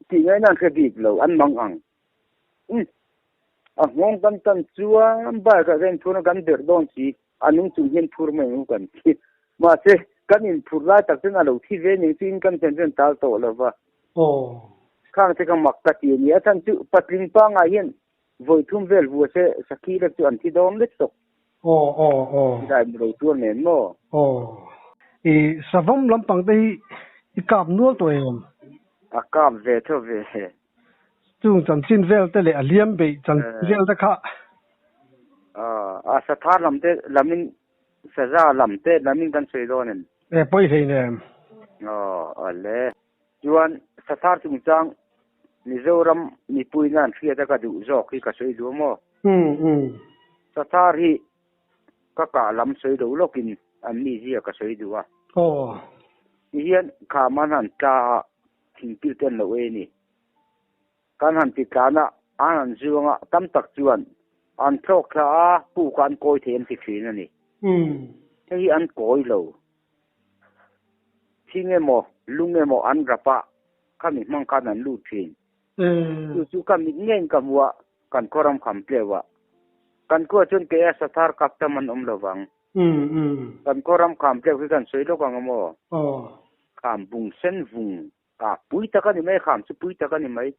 tih ngaihna an hre bik lo, an mang ang. Umm, a nghawng kan tan chuan bike ah hian phur a kan berh dawn si. A nung chung hian phur mai ang kan ti. Mahse, kan inphur lai tak chuan a lo thi ve ning chu in kan thlen chuan tal tawh lo va. Khang te kha mak ka ti a ni. A chhan chu patling pangngai hian vawi thum vel vua se sakhi lek chu an thi dawn lek tawk. Silai mu lo tuar nen maw? I savawm lampang te hi i kap nual tawh em? A kap ve tho ve. Chung chanchin vel te leh a liam beih chanchin vel te kha. A sathar lam te lamin saza lam te lamin kan sawi dawn em? E pawi hlei nem. Aw ale. Chuan sathar chungchang Mizoram mipui nan hriat a ka duh zawk hi ka sawi duh maw? Sathar hi ka kah lam sawi lo lawkin an mizia ka sawi duh a. Tihian kham an han tla a. Thingpil te an lo ei a ni. Kan han ti tlan a, an han zuang a, tam tak chuan an thlawk thla a, puk a an kawi thei an ti thin a ni. Hei hi an kawi lo. Thing emaw, lung emaw an rap a, khami hmang khan an lut thin. Chu chu ka mit ngeiin ka hmu a, kan khaw ram kham tleu a. Kan khua chuan kei a sathar kap tam an awm lo vang. Kan khaw ram kham tleuh hi kan sawi lawk ang maw? Kham bung sen vung ah pui tak a ni mai, kham chu pui tak a ni mai.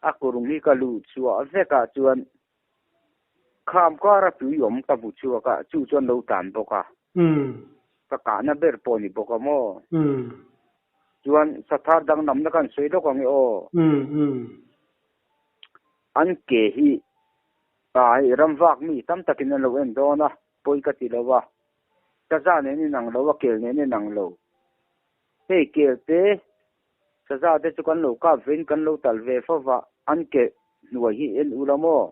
A kurung hi ka luh chhuah vek ah chuan kham kar a tui awm ka hmu chhuak a, chu chuan lo tan bawk a. Ka kahna ber pawh a ni bawk a maw? Chuan sathar danglamna kan sawi lawk ang e aw. An ke hi Ah hei ram vak mi tam takin an lo en dawn a, pawi ka ti lo a. Saza nen inang lo a, kel nen inang lo. Hei kel te, saza te chu kan lo kap vein kan lo tal ve fo va, an ke hnuai hi en ula maw?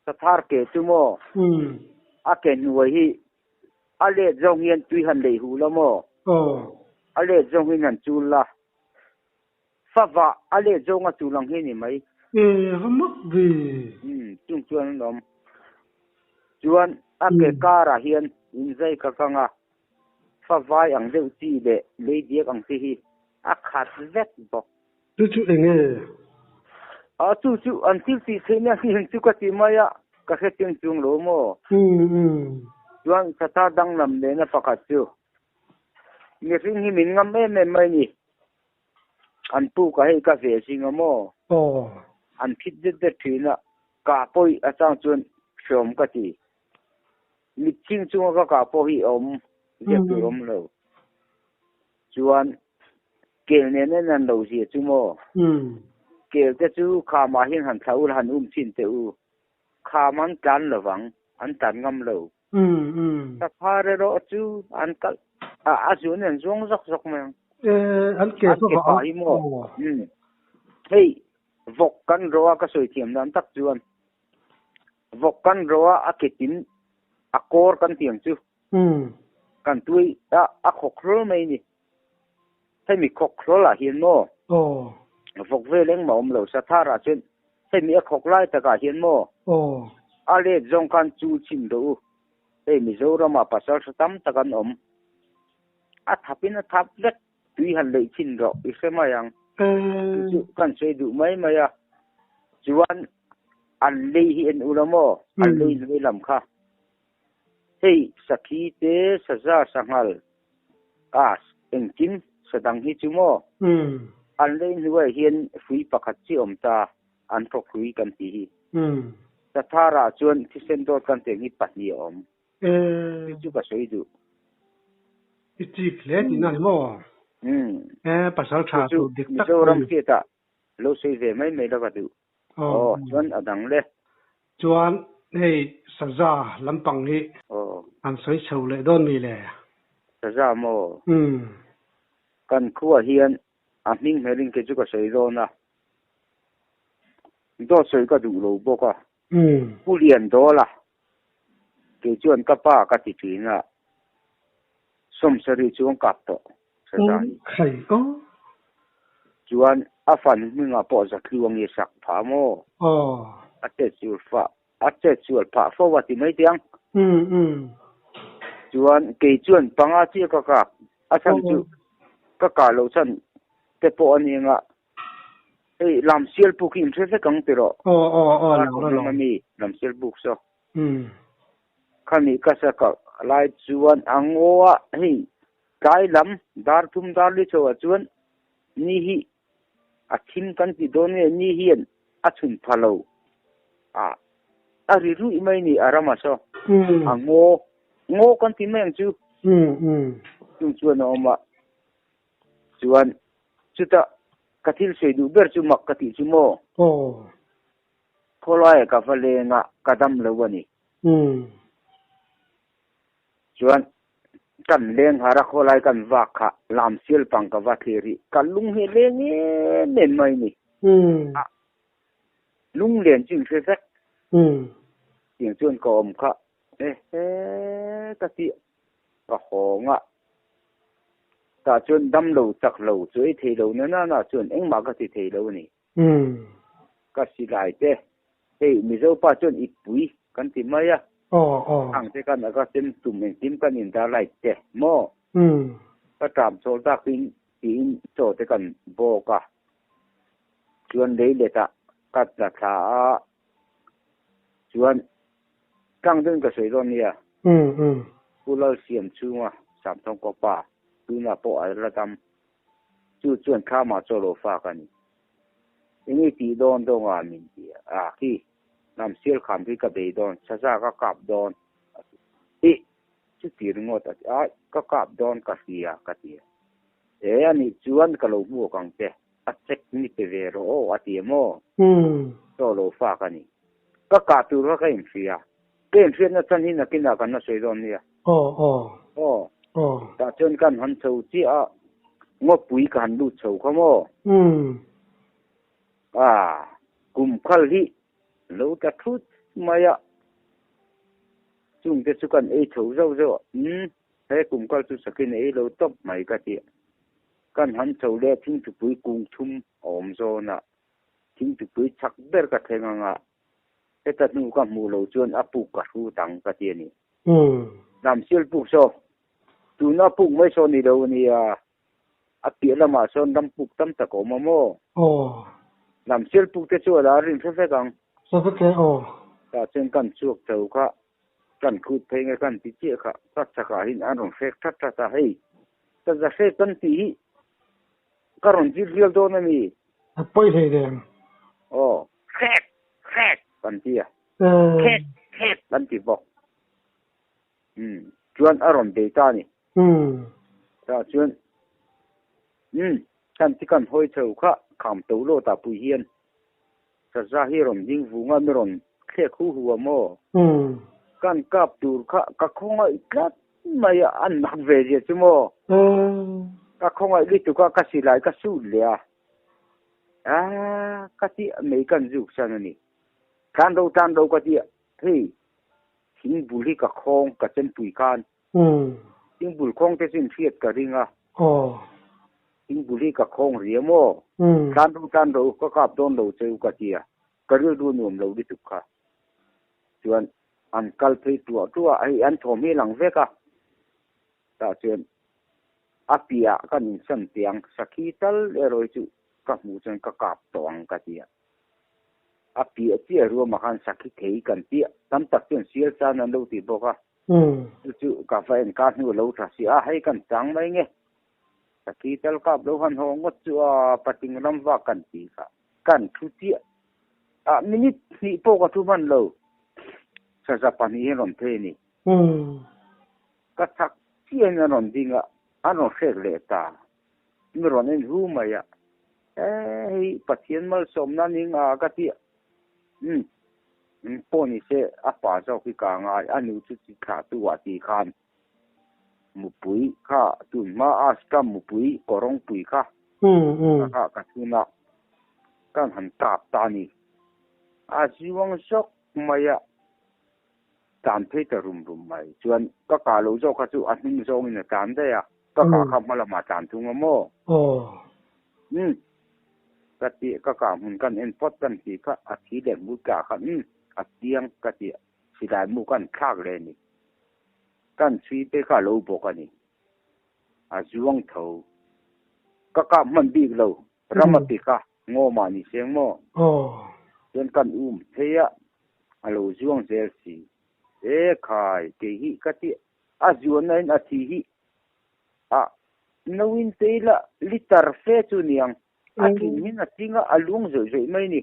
Sathar ke chu maw? A ke hnuai hi a let zawng hian tui han lei huh la maw? A let zawng hian han chul la. Fava a let zawng a chul ang hi ni mai. E va mak ve. Umm chung chuan an awm. Chuan a ke karah hian inzai ka kang a, favai ang deuh chi leh lei diak ang chi hi a khat vek bawk. Chu chu eng nge? A chu chu an thil tih theihna hi ang chu ka ti mai a, ka hre chiang chuang lo maw? Chuan sathar danglam lehna pakhat chu mihring hi min ngam em em mai ni. An puk a hei ka ve zing a maw? An phit det det thin a, kah pawh a chang chuan hreawm ka ti. Mit ching chunga ka kah pawh hi a awm ziak tur awm lo. Chuan Kel nen en an lo zia chu maw? Kel te chu khamah hian han thlah ula han um chin teh u. Kham an tlan lovang, an tlan ngam lo. Saphar erawh chu an kalh a, a zuan in an zuang zawk zawk mai ang. An ke An ke pah hi maw? Hei vawk kan rawh a ka sawi thiam dan tak chuan vawk kan rawh a a ke tin a kawr kan ti ang chu. Kan tuai a, a khawk hlawl mai a ni. Hemi khawk hlawl ah hian maw? Vawk vel engmah awm lo Sathar ah chuan hemi a khawk lai takah hian maw? A let zawng khan chul chhin rawh u. Hei Mizoram ah pasal hra tam tak an awm. A thap in a thap vek. Tui han leih chhin rawh i hre mai ang. Chu chu kan sawi duh mai mai a. Chuan an lei hi en ula maw? An lei hnuai lam kha. Hei sakhi te, saza, sanghal, as, engkim sa dang hi chu maw? An lei hnuaiah hian hrui pakhat chiah awm ta, an thawk hrui kan tih hi. Satharah chuan thisen dawt kan teng hi pahnih a awm. Chu chu ka sawi duh. I chik hle tihna a ni maw? Pasal tha tur dik tak. Mizoram hriatah lo sawi ve mai mai la ka duh. Aw, chuan a dang le. Chuan hei saza lampang hi an sawi chho leh dawn mi le? Saza maw? Kan khuaah hian a hming hmelin kei chu ka sawi dawn a, dawt sawi ka duh lo bawk a. Pu Liandawla, kei chuan ka pa ka ti thin a, sawmsarih chuan kap tawh saza hi. Chuan a fan hmingah pawh Zatluang i sak phah maw? A chet sual fah, a chet sual phah fo a ti mai teh ang. Chuan kei chuan panga chiah ka kap, a chhan chu ka kah loh chhan te pawh a ni anga hei Lamsial puk hi in hre vek ang tiraw? Kar awm ami Lamsial puk saw. Khami ka sa ka lai chuan a ngaw a, hei tlai lam dar thum dar li chho ah chuan ni hi a thim kan ti dawn nge ni hian a chhun pha lo a, a ri ruih mai ni a ram ah saw a ngaw, ngaw kan ti mai ang chu chung chuan a awm a, chuan chutah ka thil sawi duh ber chu mak ka tih chu maw? Khawlaia ka va leng a, ka dam lo a ni. Chuan kan leng har a, khawlai kan vak kha lam sial pang ka va thlir hi ka lung hi a leng em em mai ni. A lung len chu in hre vek. Tiang chuan ka awm kha ehe ka ti ka hawng a. Tah chuan dam lo chak lo chu ei thei lo na na na chuan engmah ka ti thei lo a ni. Ka silai te, hei Mizo pa chuan i pui kan ti mai a, ang te khan a ka sem tum engkim kan in dar light te maw? Ka tram chawl tak in tiin chaw te kan bawk a, chuan lei let ah ka tla thla a, chuan tlang deuhin ka sawi dawn nia, Pu Lalsiam chhunga Samthawng kawpa tunah pawh a la dam. Chu chuan thlamah chaw lo fak a ni. Eng i tih dawn dawn a min ti a, khi lam sial kham khi ka bei dawn, saza ka kap dawn a ti. Ih, chuti ringawt a ti a, ka kap dawn ka hria ka ti a. E, a nih chuan ka lo hmuak ang che, a check ni pe ve rawh aw a ti a maw? Chaw lo fak a ni. Ka kah tur kha ka inhria. Ka inhriatna chhan hi nakinah kan la sawi dawn nia. Aw, aw. Aw. Aw. Tah chuan kan han chho chiah a, ngawpui ka han lut chho kha maw? Umm. Ah, kum khal hi lo tla thut mai a, chungte chu kan ei chho zauh zauh a, umm, he kum khal chu sakin a ei lo tawp mai ka ti a. Kan han chho leh a thingthupui kung thum a awm zawn a, thingthupui chak ber ka thleng ang a, Heta hnu ka hmuh lo chuan a puk ka hrut ang ka ti a ni. Lamsial puk saw, tuna puk mai saw ni lo a nia, a piah lamah sawn ram puk tam tak a awm a maw? Lamsial puk te chu a la rin hre vek ang. Hre vek e, aw. Tah chuan kan chhuak tho kha, kan hrut phei nge kan ti chiah kha, ka chakah hin an rawn hrek that that a, hei, ka za hrek kan tih hi ka rawn zir rial dawn a ni. A pawi hlei reng. Aw, hrek! Hrek kan ti a, khek khek kan ti bawk. Umm, chuan a rawn bei ta a ni. Tah chuan, umm, Chhan chi kan hawi chho kha kham to lawt ah pui hian saza hi rawn ding vung a mi rawn thlek hu hu a maw? Kan kap tur kha ka khawngaih tlat mai a, an mak ve zia chu maw? Ka khawngaih lutuk a, ka silai ka sut leh a, aaa ka ti mei kan zuk san a ni. Tlan ro tlan ro ka ti a, hei thing bul hi ka khawng ka chempui khan Thing bul khawng te chu in hriat ka ring a. Thing bul hi ka khawng ri maw? Tlan ro tlan ro ka kap dawn lo che u ka ti a, ka rilru nuam lo lutuk kha. Chuan an kal phei tuah tuah a, hei an thawm hi a lang vek a. Tah chuan a piah kan insan tiang sakhi tal erawh hi chu ka hmuh chuan ka kap tawh ang ka ti a. A piah chiah ruamah khan sakhi thei kan piah tam tak chuan sial chan an lo ti bawk a. Chu chu ka va en ka hnu lo tha si a, hei kan chang mai nge. Sakhi tal kap lo han haw ngawt chu a patling ram vak kan ti kha. Kan thu chiah a, minute hnih pawh ka thu hman lo. Saza pahnih hian rawn phei a ni. Ka chak chiah in an rawn ding a, an rawn hrek leh ta. Mi rawn en hu mai a, e hei Pathian malsawmna ning a ka ti a. Umm. Eng pawh ni se a pa zawk hi ka ngai, a nu chu chi thlah tu ah ti khan mupui kha tun hma a Stam mupui kawrawngpui kha ka kha ka thun a, kan han tap ta a ni. A zuang zawk mai a, tlan phei ta rum rum mai. Chuan ka kah lo zawk kha chu a hnung zawngin a tlan daih a, ka kah kha hma lamah tlan thung a maw? Umm. Ka tih ka kah hmun kan en phawt kan tih kha a thi leh hmul tla kha umm a chiang ka tih silai mu kan thlak leh a ni. Kan chhui te kha a lo bawk a ni. A zuang tho. Ka kap hman bik lo. Ram a ti kha ngaw mah ni seng maw? Chuan kan um phei a, a lo zuang zel si. E khai kei hi ka tih a zuanna in a thi hi A nauin te ila liter fe chu niang a tling hin a tling a, a lung zawih zawih mai ni.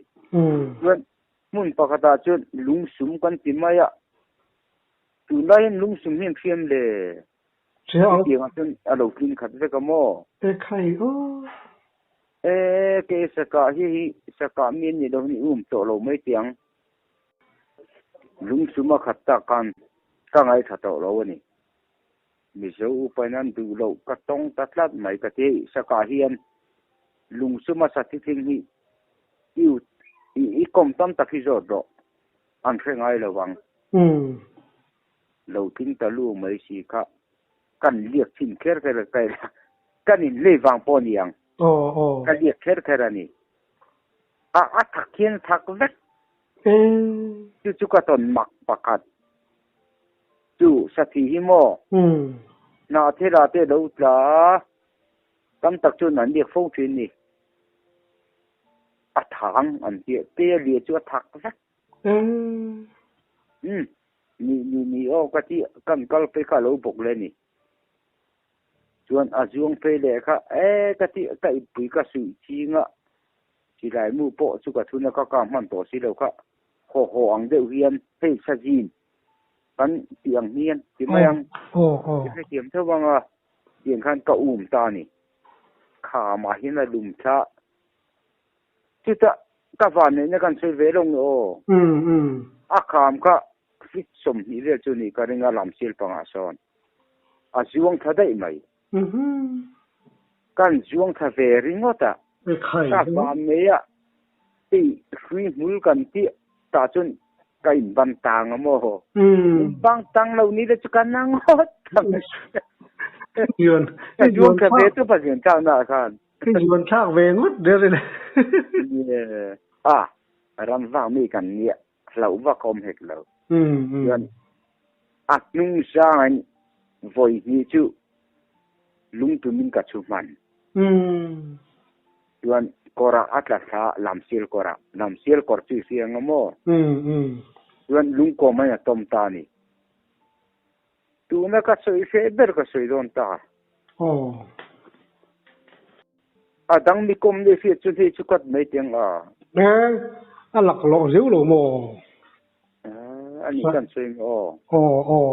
Chuan hmun pakhatah chuan lungsum kan ti mai a, tunlai hian lungsum hi an hriam le. Chutiangah chuan a lo tling khat vek a maw? E khai aw. E ke sakah hi hi sakah mi an nih loh hi um tawh lo mai tiang. Lungsum a khat tak khan ka ngaithla tawh lo a ni. Mizo upain an duh loh ka tawng ta tlat mai ka ti. Sakah hian lungsum a sa thitling hi i ut i i kawm tam tak hi zawt rawh an hre ngai lo ang. Lo tling ta lu mai si kha kan liak chhin kher kher a kai la kan in lei vang pawh a ni ang. Ka liak kher kher a ni. A a thak hian a thak vek. Chu chu ka tawn mak pakhat. Chu sathi hi maw? Hnah thela te lo tla a, tam tak chuan an liak fo thin ni. A thang an tih te a liah chu a thak vek. Umm, ni ni ni aw ka ti, kan kal phei kha a lo bawk le ni. Chuan a zuang phei leh kha e ka ti, ka ippui ka suih ching a, silai mu pawh chu ka thun a, ka kang hman tawh si lo kha, haw haw ang deuh hian hei sazin kan tih ang hian ti mai ang, i hrethiam tho ang a, tiang khan ka um ta a ni. Khamah hian a lum thla, chutah ka vanneihna kan sawi ve lo nge aw, a kham kha feet 20 vel chu ni ka ring a lamsil pangah sawn. A zuang thla daih mai. Kan zuang thla ve ringawt a. Ka van nei a, hei hrui hmul kan tih tah chuan ka in ban tang a maw? In bang tang lo ni le chu ka na ngawt ang. Ka zuang thla ve tawp a zuan thlak na ah khan. Ka zuan thlak ve ngawt der ila. A, ram vak mi kan nia. hlauh vak a awm hek lo. Chuan a hnung sangin vawi hnih chu lungtumin ka chhu hman. Chuan kawrah a tla thla lamsial kawrah. Lamsial kawr chu i hria ang a maw? Chuan lungkawm a tawm ta a ni. Tuna ka sawi hreh ber ka sawi dawn ta. A dang mi kawm leh hriat chu hei chu cut mai teng a. E, a laklawh zeuh lo maw? A nih kan sawi ang aw. Aw, aw.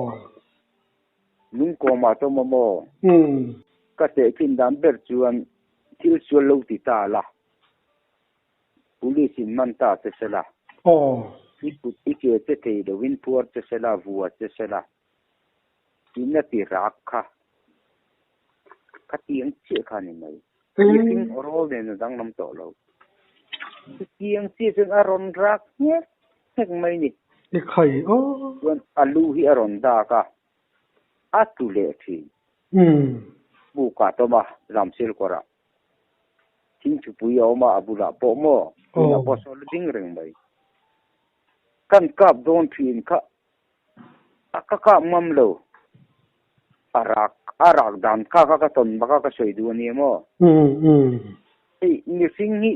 Lungkawmah tawm a maw? Ka tehkhin dan ber chuan. Thil sual lo ti ta la, Police in man ta che se la. Aw. I kut i ke che thei loin phuar che se la, vua che se la. In a ti rak kha. Khatiang chiah kha a ni mai. Mihring aw rawl nen a danglam tawh lo. Chutiang chiah chuan a rawn rak nghek nghek mai ni. I khai aw. Chuan a lu hi a rawn dak a, a tlu leh thin. Bukah tawm a, Ramsil kawrah. Thingthupui a awm a, a bulah pawh maw? Tunah pawh saw la ding reng mai. Kan kap dawn thin kha a ka kap ngam lo. A rak a rak dan kha kha ka tawn bak a ka sawi duh a ni maw? Hei mihring hi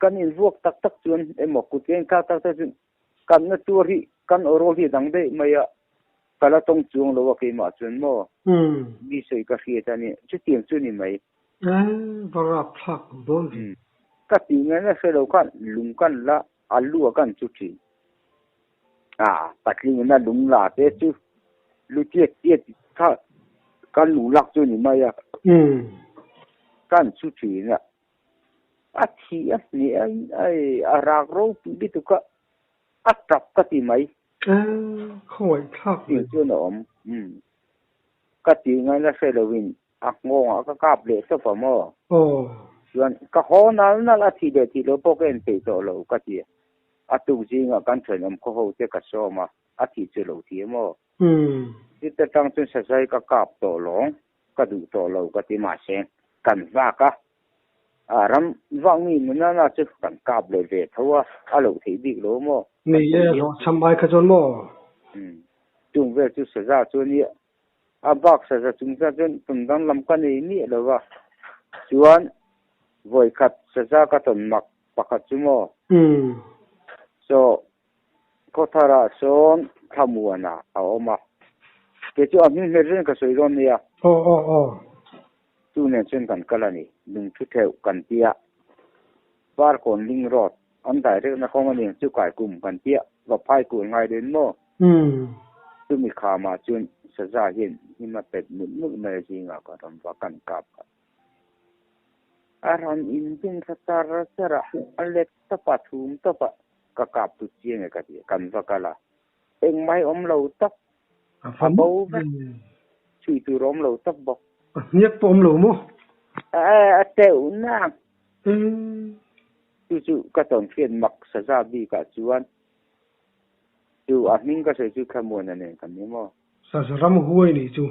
kan invuak tak tak chuan emaw kut ka inkhak tak tak chuan Kanna tuar hi kan aw rawl hi a dang daih mai a, ka la tawng chuang lo a keimah chuan maw? Mi sawi ka hriat a ni, chutiang chu ni mai. Eh, va rap thlak dawn ve. Ka tih ngaihna hre lo khan lung kan la, a lu a kan chu thin. Ah, patling ina lung la te chu lu tiat tiat kha kan lung lak chu ni mai a. Kan chu thin a. A thi a hneh a ai a rak ropui lutuk a, a tap ka ti mai. E, khawngaih thlak mai. Tih chuan a awm. Umm. Ka tih ngaihna hre loin a nghawngah ka kap leh tawp a maw? Aw. Chuan ka haw nal nal a thih leh thih loh pawh ka en peih tawh lo ka ti a. A tuk zingah kan thenawm khaw ho te ka sawm a, a thih chu lo thi a maw? Umm. Chuta tang chuan sazai ka kap tawh lawng. Ka duh tawh lo ka ti mahse kan vak a, a ram vak mi nuna na chu kan kap leh ve tho a, a loh theih bik lo maw? Ni e, hlawhchham ai kha chuan maw? Umm, chung vel chu saza chu a nia, a bak saza chung chuan chuan tum danglam ka nei miah lo va, chuan vawikhat saza ka tawn mak pakhat chu maw? Umm. Saw Khawtharah sawn Thlamuana a awm a, kei chu a hming hmel reng ka sawi dawn nia. Aw aw aw. Chu nen chuan kan kal a ni, lungthu theuh kan tia. Farkawn Ling Road an direct na kawng a ni ang chu kaikum kan tia, va phai kual ngai dawn maw? Umm. Chumi khamah chuan saza hian hnim a pet mut mut mai a zingah ka rawn va kan kap kha. A rawn inbeng thla char char a, a let tawp a, thum tawp a. Ka kap tu chiang e ka ti a, kan va kal a, engmah hi awm lo tak, a bo vek, chhui tur a awm lo tak bawk. A hniak pawh awm lo maw? A teuh nang. Chu chu ka tawn hriat mak saza bikah chuan chu a hming ka sawi chu Thlamuana nen kan ni maw? Saza ram huai nih chu.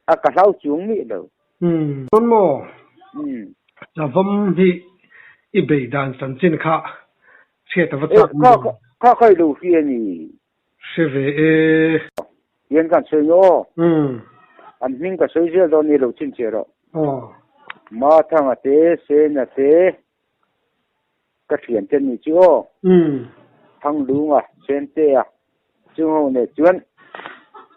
A ka hlau chuang miah lo. Umm. Chuan maw? Umm. Zavam hi i bei dan chanchin kha hriat a va chak maw? Kha kha kha i lo hria ni. Hre ve e. Tian kan sawi nge aw. Umm. An hming ka sawi zel dawn ni lo chhinchhiah rawh. Aw. Mathanga te, Sena te, ka thian te ni chu aw. Umm. Thanglunga, Sentea, chung ho nen chuan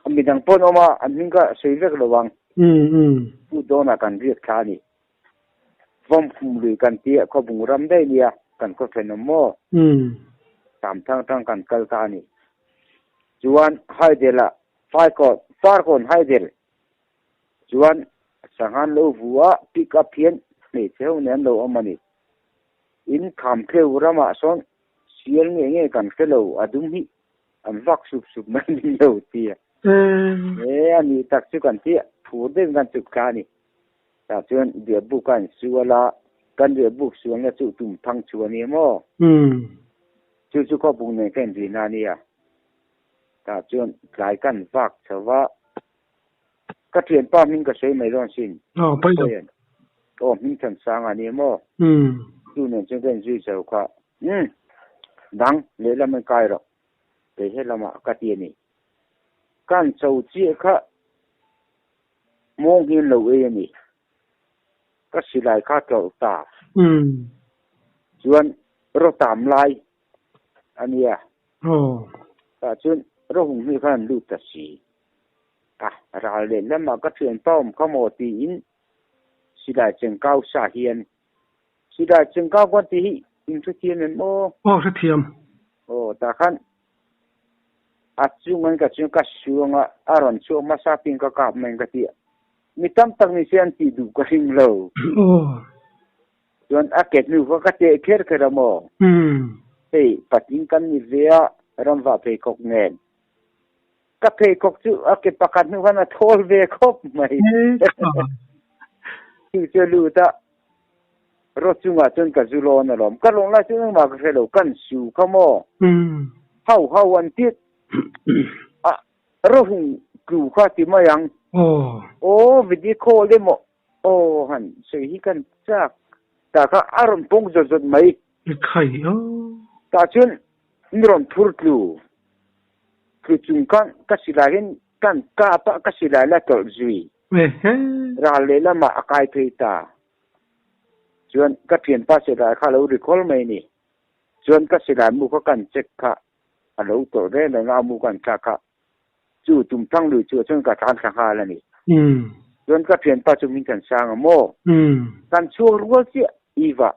midang pawh an awm a, an hming kha sawi vek lo ang. Umm umm. Pu Dawna kan riak thla a ni. Vawmkhum lui kan tia khawbung ram daih nia kan khaw thenawm maw? Umm. Tam thang thang kan kal ta a ni. Chuan Haidel-ah Faikawn, Farkawn Haidel Chuan sanghan lo vu a pick up hian hmeichhe ho nen an lo awm a ni. In kham tleu ramah sawn sial nge nge kan hre lo a dum hi an vak sup sup mai ni lo tia. E a nih tak chu kan tia phur deuhin kan chuk thla a ni. Tah chuan riahbuk a insual a, kan riahbuk sualna chu tum thang chu a ni maw? Chu chu khawpuk nen ka inrihna a nia. Tah chuan tlai kan vak chho va. Ka thianpa hming ka sawi mai dawn sin. Aw, pawi lo. Aw, hming than sang a ni maw? Umm. Chu nen chuan ka inzui chho kha. Umm, dang, lehlam an kai rawh. Kei he lamah ka ti a ni. Kan cho chiah kha mawng hian lo ei a ni. Ka silai kha tlawlh ta. Umm. Chuan rawtam lai a nia. Aw. Tah chuan rawhung hnu khan an lut ta si. A ral leh lamah ka thianpa awm kha maw tiin silai chengkau sa hian silai chengkau khan tih hi in hrethiam em aw? Aw hrethiam. Aw tah khan a chung an ka chung ka suang a, a rawn chhuak hmasa pin ka kap mai ka ti a. Mi tam tak ni se an tih duh ka hring lo. Chuan a ke hnu kha ka teh kher kher a maw? Hei patling kan ni ve a, ramvah pheikhawk nen. Ka pheikhawk chu a ke pakhat hnu khan a thawl ve khawp mai. Chu chu a lut a, Rawt chungah chuan ka zu lawn alawm. Ka lawn lai chu engmah ka hre lo, kan su kha maw? Hau hau an tit a, rawhung tlu kha ti mai ang. Aw video call emaw aw han sawi hi kan chak ta kha a rawn pawng zawt zawt mai. Khai aw. Tah chuan ni rawn phur tlu tlu chung khan ka silai hian kan kap a, ka silai la tawlh zui. Ral lehlamah a kai phei ta. Chuan ka thianpa silai kha a lo ri khawl mai ni. Chuan ka silai mu kha kan check kha a lo tawlh reng reng a, a mu kan thlak kha chu tumthang lui chu chuan ka tlan thla nghal a ni. Chuan ka thianpa chu min kan sang a maw? Kan chhuak rual chiah Eva,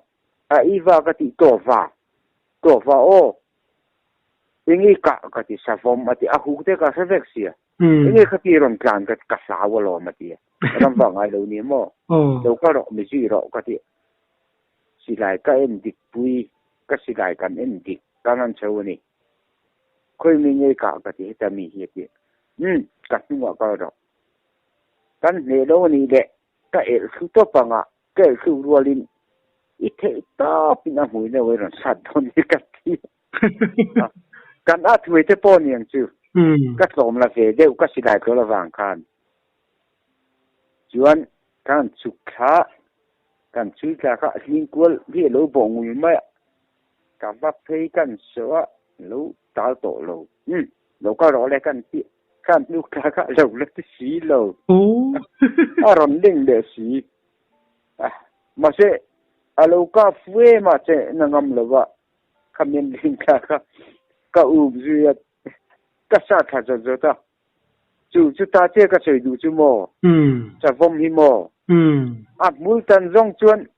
a Eva ka tih tawva, tawva aw. Enge kah ka ti savawm a ti, a huk te ka hre vek sia. Enge khati rawn tlan ka ka hlau alawm a ti a, ram vah ngai lo ni maw? Lo kal rawh mi zui rawh ka ti. Silai ka en dik pui, ka silai kan en dik kan an chho a ni. Khawi mi nge kah ka ti heta mi hi a ti. Umm, ka hnungah kal rawh. Kan hneh lo a nih leh ka elh thlu tawp ang a, ka elh thluk rualin i theih tawpin a hmui deuh a rawn sat dawn hi ka ti a. Kan at hmui te pawh niang chu ka tlawm la ve deuh ka silai tlawl avang khan. Chuan kan chhuk thla, kan chhui thla kha hling kual hi a lo bawh ngul mai a, ka va phei kan saw a, lo tal tawh lo. Umm, lo kal rawh le kan ti Khan hnuk thla kha lo la ti si lo. A rawn leng leh si. Mahse, a lo kap fu em a che na ngam lo va, kha min leng thla kha ka um zui a, ka sa thla zawt zawt a. Chu chu ta che ka sawi duh chu maw? Savawm hi maw? A hmul tan zawng chuan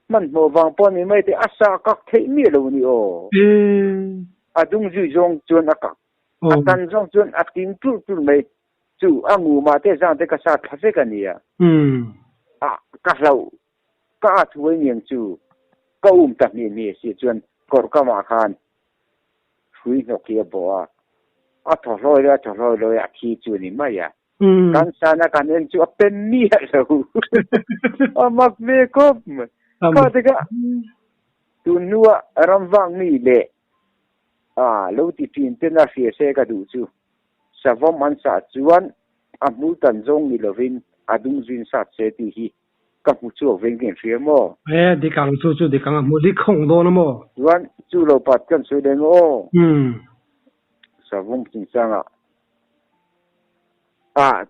hmanhmawh vang pawh ni mai te a sa kak theih miah lo ni aw. A dung zui zawng chuan a kak A tan zawng chuan a ting tulh tulh mai. Chu a ngumah te zang te ka sa thla vek a nia. A ka hlauh ka at huai niang chu ka um ta hmeh hmeh si chuan kawrh kamah khan hrui hnawk hi a bawh a. A thaw hlawi lawi a thaw hlawi lawi a thi chu a ni mai a. Kan sana kan en chu a pen miah lo. A mak ve khawp mai. Kha tikah tun hnuah ramvang mi leh A lo ti thin ten a hria se ka duh chu. Savawm an sah chuan a hmul tan zawng ni lovin a dung zin sat se tih hi ka hmu chhuak veng ka inhria maw? E, dik ang chu chu dik ang a hmul hi khawng dawn a maw? Chuan chu lo pat kan sawi leh maw aw? Savawm chungchangah a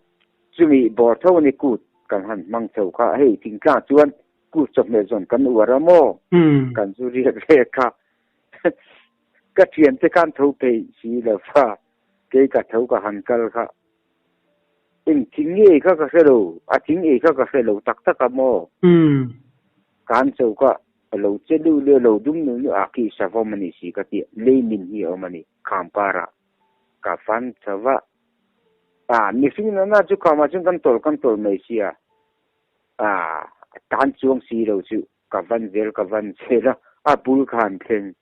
chumi bawr tho a ni kut kan han hmang chho kha hei thingtlang chuan kut chawhmeh zawn kan uar a maw? Kan zu riak riak kha Ka thiante khan tho peih si lo fa, kei ka tho ka han kal kha. Eng thing nge kha ka hre lo, a thing ei kha ka hre lo tak tak a maw? Ka han cho kha, a lo che luh leh a lo dum nuh nuh a, khi savawm a ni si ka ti, lei min hi a awm a ni, kham karah ka fan chho va. A, mihring nana chu khamah chuan kan tawlh kan tawlh mai sia, a, tan chuang si lo chu. Ka van zel ka van zel a, a bul kha an thleng.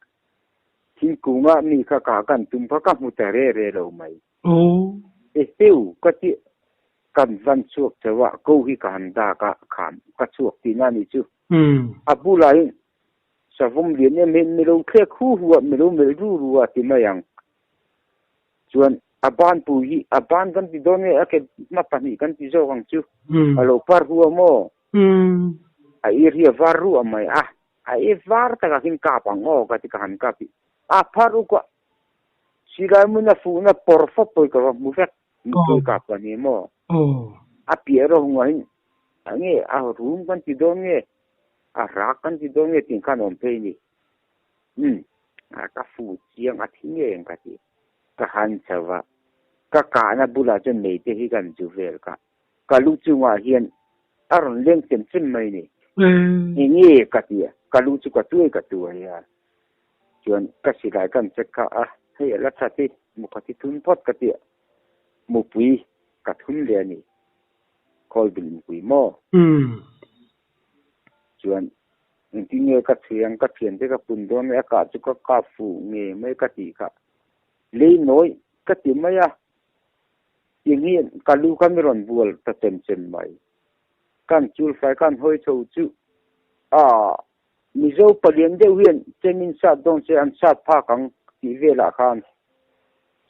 Thingkungah mi kha kah kan tum kha ka hmu ta re re lo mai. E heu ka ti kan van chhuak chauh a, ko hi ka han dak a, kham ka chhuak tihna a nih chu. A bulah hian savawm lian em hian mi lo thlek hu hu a, mi lo melh ru ru a ti mai ang. Chuan a ban pui hi a ban kan ti dawn nge a ke hma pahnih kan ti zawk ang chu. A lo par hu a maw? A ir hi a var ruah mai a, a i var takah khin kap ang aw ka ti ka han kap i, a phar uk a, silai hmun a fuhna pawr fawp pawh hi ka va hmu vek, mipui kap ka ni maw? A piah erawh hungah hin a nge a rum kan ti dawn nge, a rak kan ti dawn nge tih khan a awm phei a ni. Umm, ka fu chiang a thi ngei ang ka ti. Ka han chho va, ka kahna bulah chuan meite hi kan zu vel ka. Ka lu chungah hian a rawn leng chem chem mai ni. Eng nge ka ti a, ka lu chu ka tuai ka tuai a. Chuan ka silai kan check kha a, hei a la that hi, mu kha thi thun phawt ka ti a, mupui ka thun leh a ni. Khawlbil mipui maw? Chuan engtin nge ka chhui ang, ka thiante ka pun dawn mai a kah chu ka kap fuh nge mai ka tih kha lei nawi ka ti mai a, tiang hi ka lu kha mi rawn bual ta chem chem mai. Kan chul fai khan hawi chho chu a Mizo palian deuh hian chemin sat dawn se an sat phak ang tih velah khan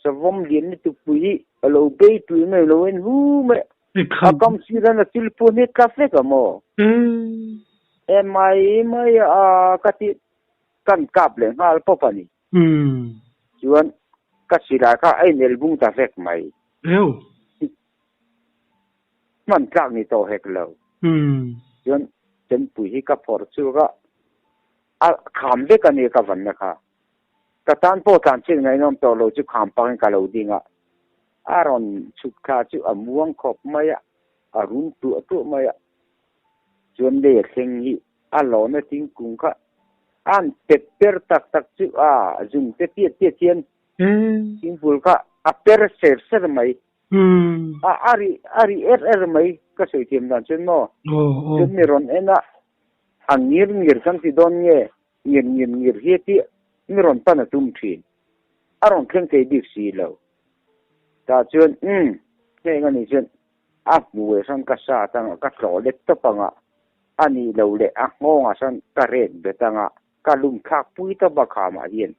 savawm lian lutuk pui hi a lo bei tui mai lo en hu mai a kam sir an a chil pawh hnet tlat vek a maw? E mai mai a ka ti kan kap leh nghal pawp a ni. Chuan ka silai kha a inel bung ta vek mai. Hman tlak ni tawh hek lo. Chuan chempui hi ka phawrh chhuak a, a kham vek a nia ka vanna kha. Ka tan pawh tlan chhiat ngaihnawm tawh lo chu kham pakin ka lo ding a, a rawn chhuk thla chu a muang khawp mai a, a rum tuah tuah mai a. Chuan lei a thleng hi a lawna thingkung kha a'n pet per tak tak chu a zung te piat piat hian thingpul kha a per ser ser mai. A a ri a ri er er mai ka sawi thiam dan chuan maw chuan mi rawn en a a ngir ngir kan ti dawn nge ngir ngir ngir hi a tih mi rawn pan a tum thin a rawn thleng thei bik si lo tah chuan umm heng a nih chuan a hmu eh sawn ka sat anga ka tlawh let tawp anga a nih loh leh a nghawngah sawn ka rek bet anga ka lum thlak pui tawp a khamah hian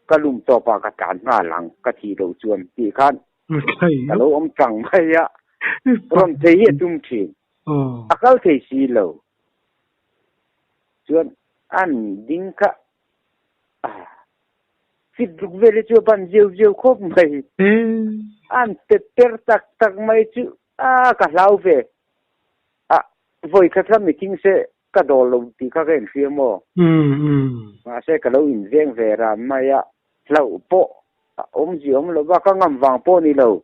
Ka lum tawp ah ka tlan nghal ang ka thih loh chuan tih khan ka lo awm tang mai a, rawn thei hi a tum thin, a kal thei si lo. Chuan an ding kha fit ruk vel hi chu a ban zeu zeu khawp mai, an pet per tak tak mai chu a ka hlau ve, a vawi khat hla mithing se Ka dawl lo tih kha ka inhria maw? Mahse ka lo inveng ve ran mai a, hlauh pawh a awmzia awm lo va, ka ngam vang pawh ni lo.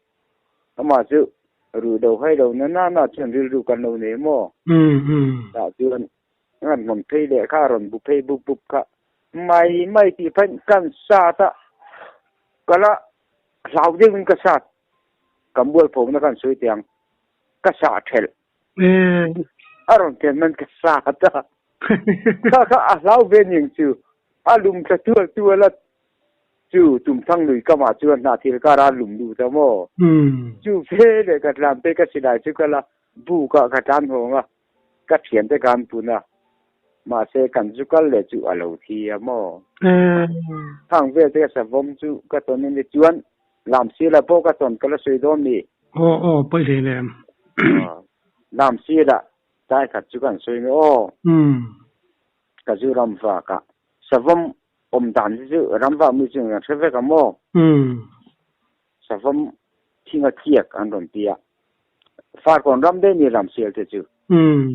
Amah chu ruh do hai lo na na na chuan rilru kan lo nei maw? Tah chuan an rawn phei leh kha, a rawn bu phei bup bup kha mai mai tih phain kan sat a, ka la hlau deuhin ka sat, ka mualphawmna kan sawi teh ang, ka sah thelh. A rawn ken man ka sat a. Kha kha a hlau ve ning chu a lum thla tual tual a chu tumthang lui kamah chuan hnahthil kara a lum lut a maw? Chu ve leh ka tlan te ka silai chu ka la buk ah ka tlan hawng a ka thian te kan pun a mahse kan zu kal leh chu a lo thi a maw? Khang vel te ka savawm chu ka tawn a ni chuan Lamsila pawh ka tawn ka la sawi dawn mi? Aw aw pawi hlei lem. Lamsila tlai khat chu kan sawi nge aw. Ka zu ram vak a savawm awm dan hi chu ram vak mi chu kan hre vek a maw? Savawm thinga tliak an rawn ti a. Farkawn ram daih ni Lamsial te chu.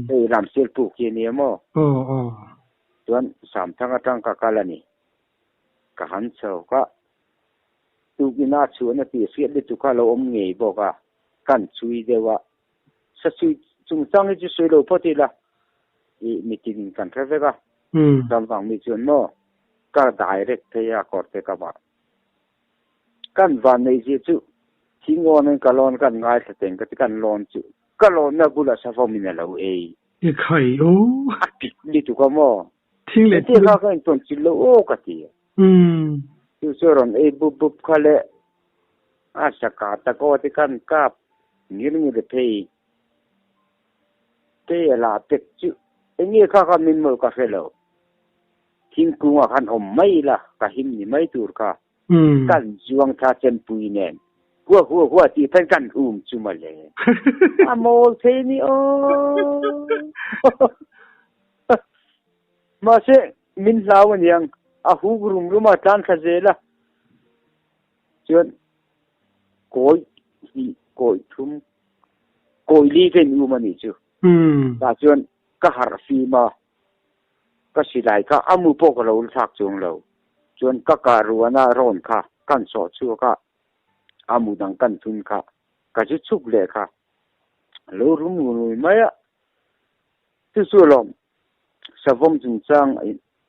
Hei Lamsial puk hi a nia maw? Aw aw. Chuan Samthang atang ka kal a ni. Ka han chho ka. Tukina chhuahna tih hriat lutuk kha a lo awm ngei bawk a, kan chhui deuh a. Sachhui chungchang hi chu sawi lo phawt ila ih mitin kan hre vek a, Ramvang mi chuan maw ka direct phei a kawr te ka vah. Kan van neih zia chu thingawn in ka lawn kan ngaithla teng ka ti kan lawn chu ka lawnna bulah savawm in a lo ei. I khai u. A pik lutuk a maw. Thing leh thil. Kha ka intawn chilh lo aw ka ti. Chu chu rawn ei bup bup kha le a saka tak aw te khan kap ngir ngir phei phei a lah pek chu eng nge kha kha min mawlh ka hre lo. Thingkung ah khan awm mai ila ka him ni mai tur kha kan zuang thla chempui nen hua hua hua tih phen kan hum chu mawle. A mawl thei ni aw. Mahse, min hlau aniang, a huk rum rum a, tlan thla zel a. Chuan kawi hnih, kawi thum, kawi li ka in um a nih chu. Tah chuan ka harh fim a, ka silai kha a mu pawh ka lo thlak chuang lo. Chuan ka kah ruana rawn kha kan sawh chhuak a, a mu dang kan thun kha ka zu chhuk leh kha a lo rum rui mai a. Chu chu alawm savawm chungchang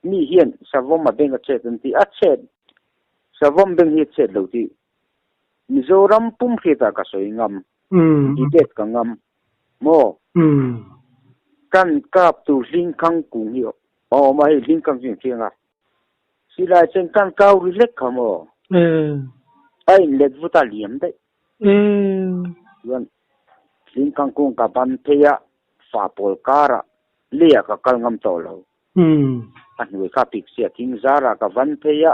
mi hian savawm a beng a chet an ti a chet savawm beng hi a chet lo tih Mizoram pum hriatah ka sawi ngam debate ka ngam. Maw? Kan kap tur hlingkhang kung hi a awm a, hei hlingkhang chu infiang a. Silai chen kan kau ri hlek kha maw? A inlet vut a liam daih. Chuan hlingkhang kung ka ban phei a, fa pawl karah leiah ka kal ngam tawh lo. A hnuai kha pik sia thing zarah ka van phei a,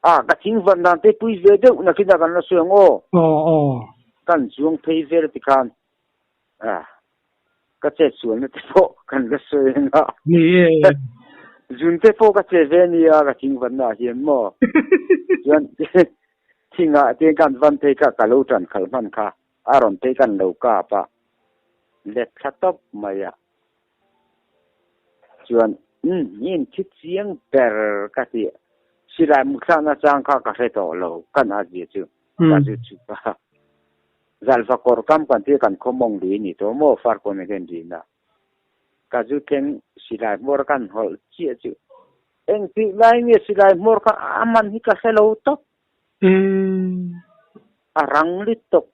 a ka thing van dan te pui ve deuh nakin a kan la sawi ang aw. Kan chuang phei vel tikhan A, ka chet sualna te pawh kan la sawi ang a. Ni e. Zun te pawh ka che ve nia ka thing vanna ah hian maw. Chuan thingah te kan van phei kha ka lo tan khalh hman kha a rawn phei kan lo kap a, let thla tawp mai a. Chuan umm in thi chiang ber ka ti. Silai muthlakna chang kha ka hre tawh lo ka na zia chu ka zu chhuk a. Zalva kawr kam kan tir kan khaw mawng lui ni tawh maw Farkawn ah hian rin a. Ka zu thleng silai hmawr kan hawlh chiah chu engtih lai nge silai hmawr kha a man hi ka hre lo tawp. A rang lit tawp.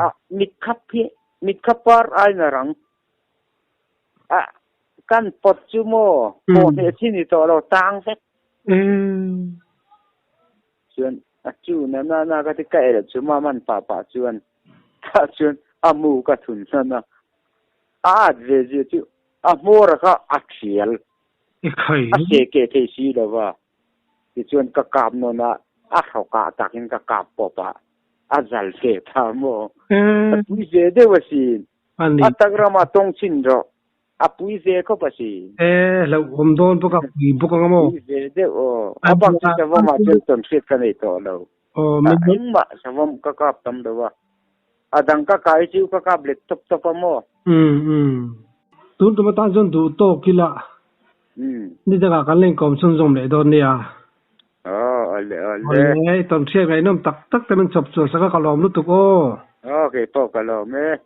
A mitkhap hi mitkhap par aiin a rang. A kan pawt chu maw pawhhneh chi ni tawh lo tang vek. Chuan a chu na na na ka ti ka elh chu ma man pah pah chuan tah chuan a mu ka thun hnan a, a at ve zia chu a hmawr kha a thial a se keh thei si lo va, tichuan ka kap nawn a, a hrawkah takin ka kap pawp a, a zal ve ta maw, a pui ve deuh asin, a tak ramah tawng chhin rawh. A pui ve khawp a si. E, hlauhawm dawn bawk a, pui bawk ang a maw? Pui ve deuh aw. A bak chu savawm ah chuan tawn hriat ka nei tawh lo. Aw, min. Engmah savawm ka kap tam lo a. A dang ka kai chu ka kap let tawp tawp a maw? Umm umm. Tun tum atan chuan duh tawk ila. Umm. Ni dangah kan la inkawm chhunzawm leh dawn nia. Aw, awle awle. Awle, i tawn hriat ngaihnawm tak tak te min chawp chuan sak a, ka lawm lutuk aw. Aw, keipawh ka lawm e.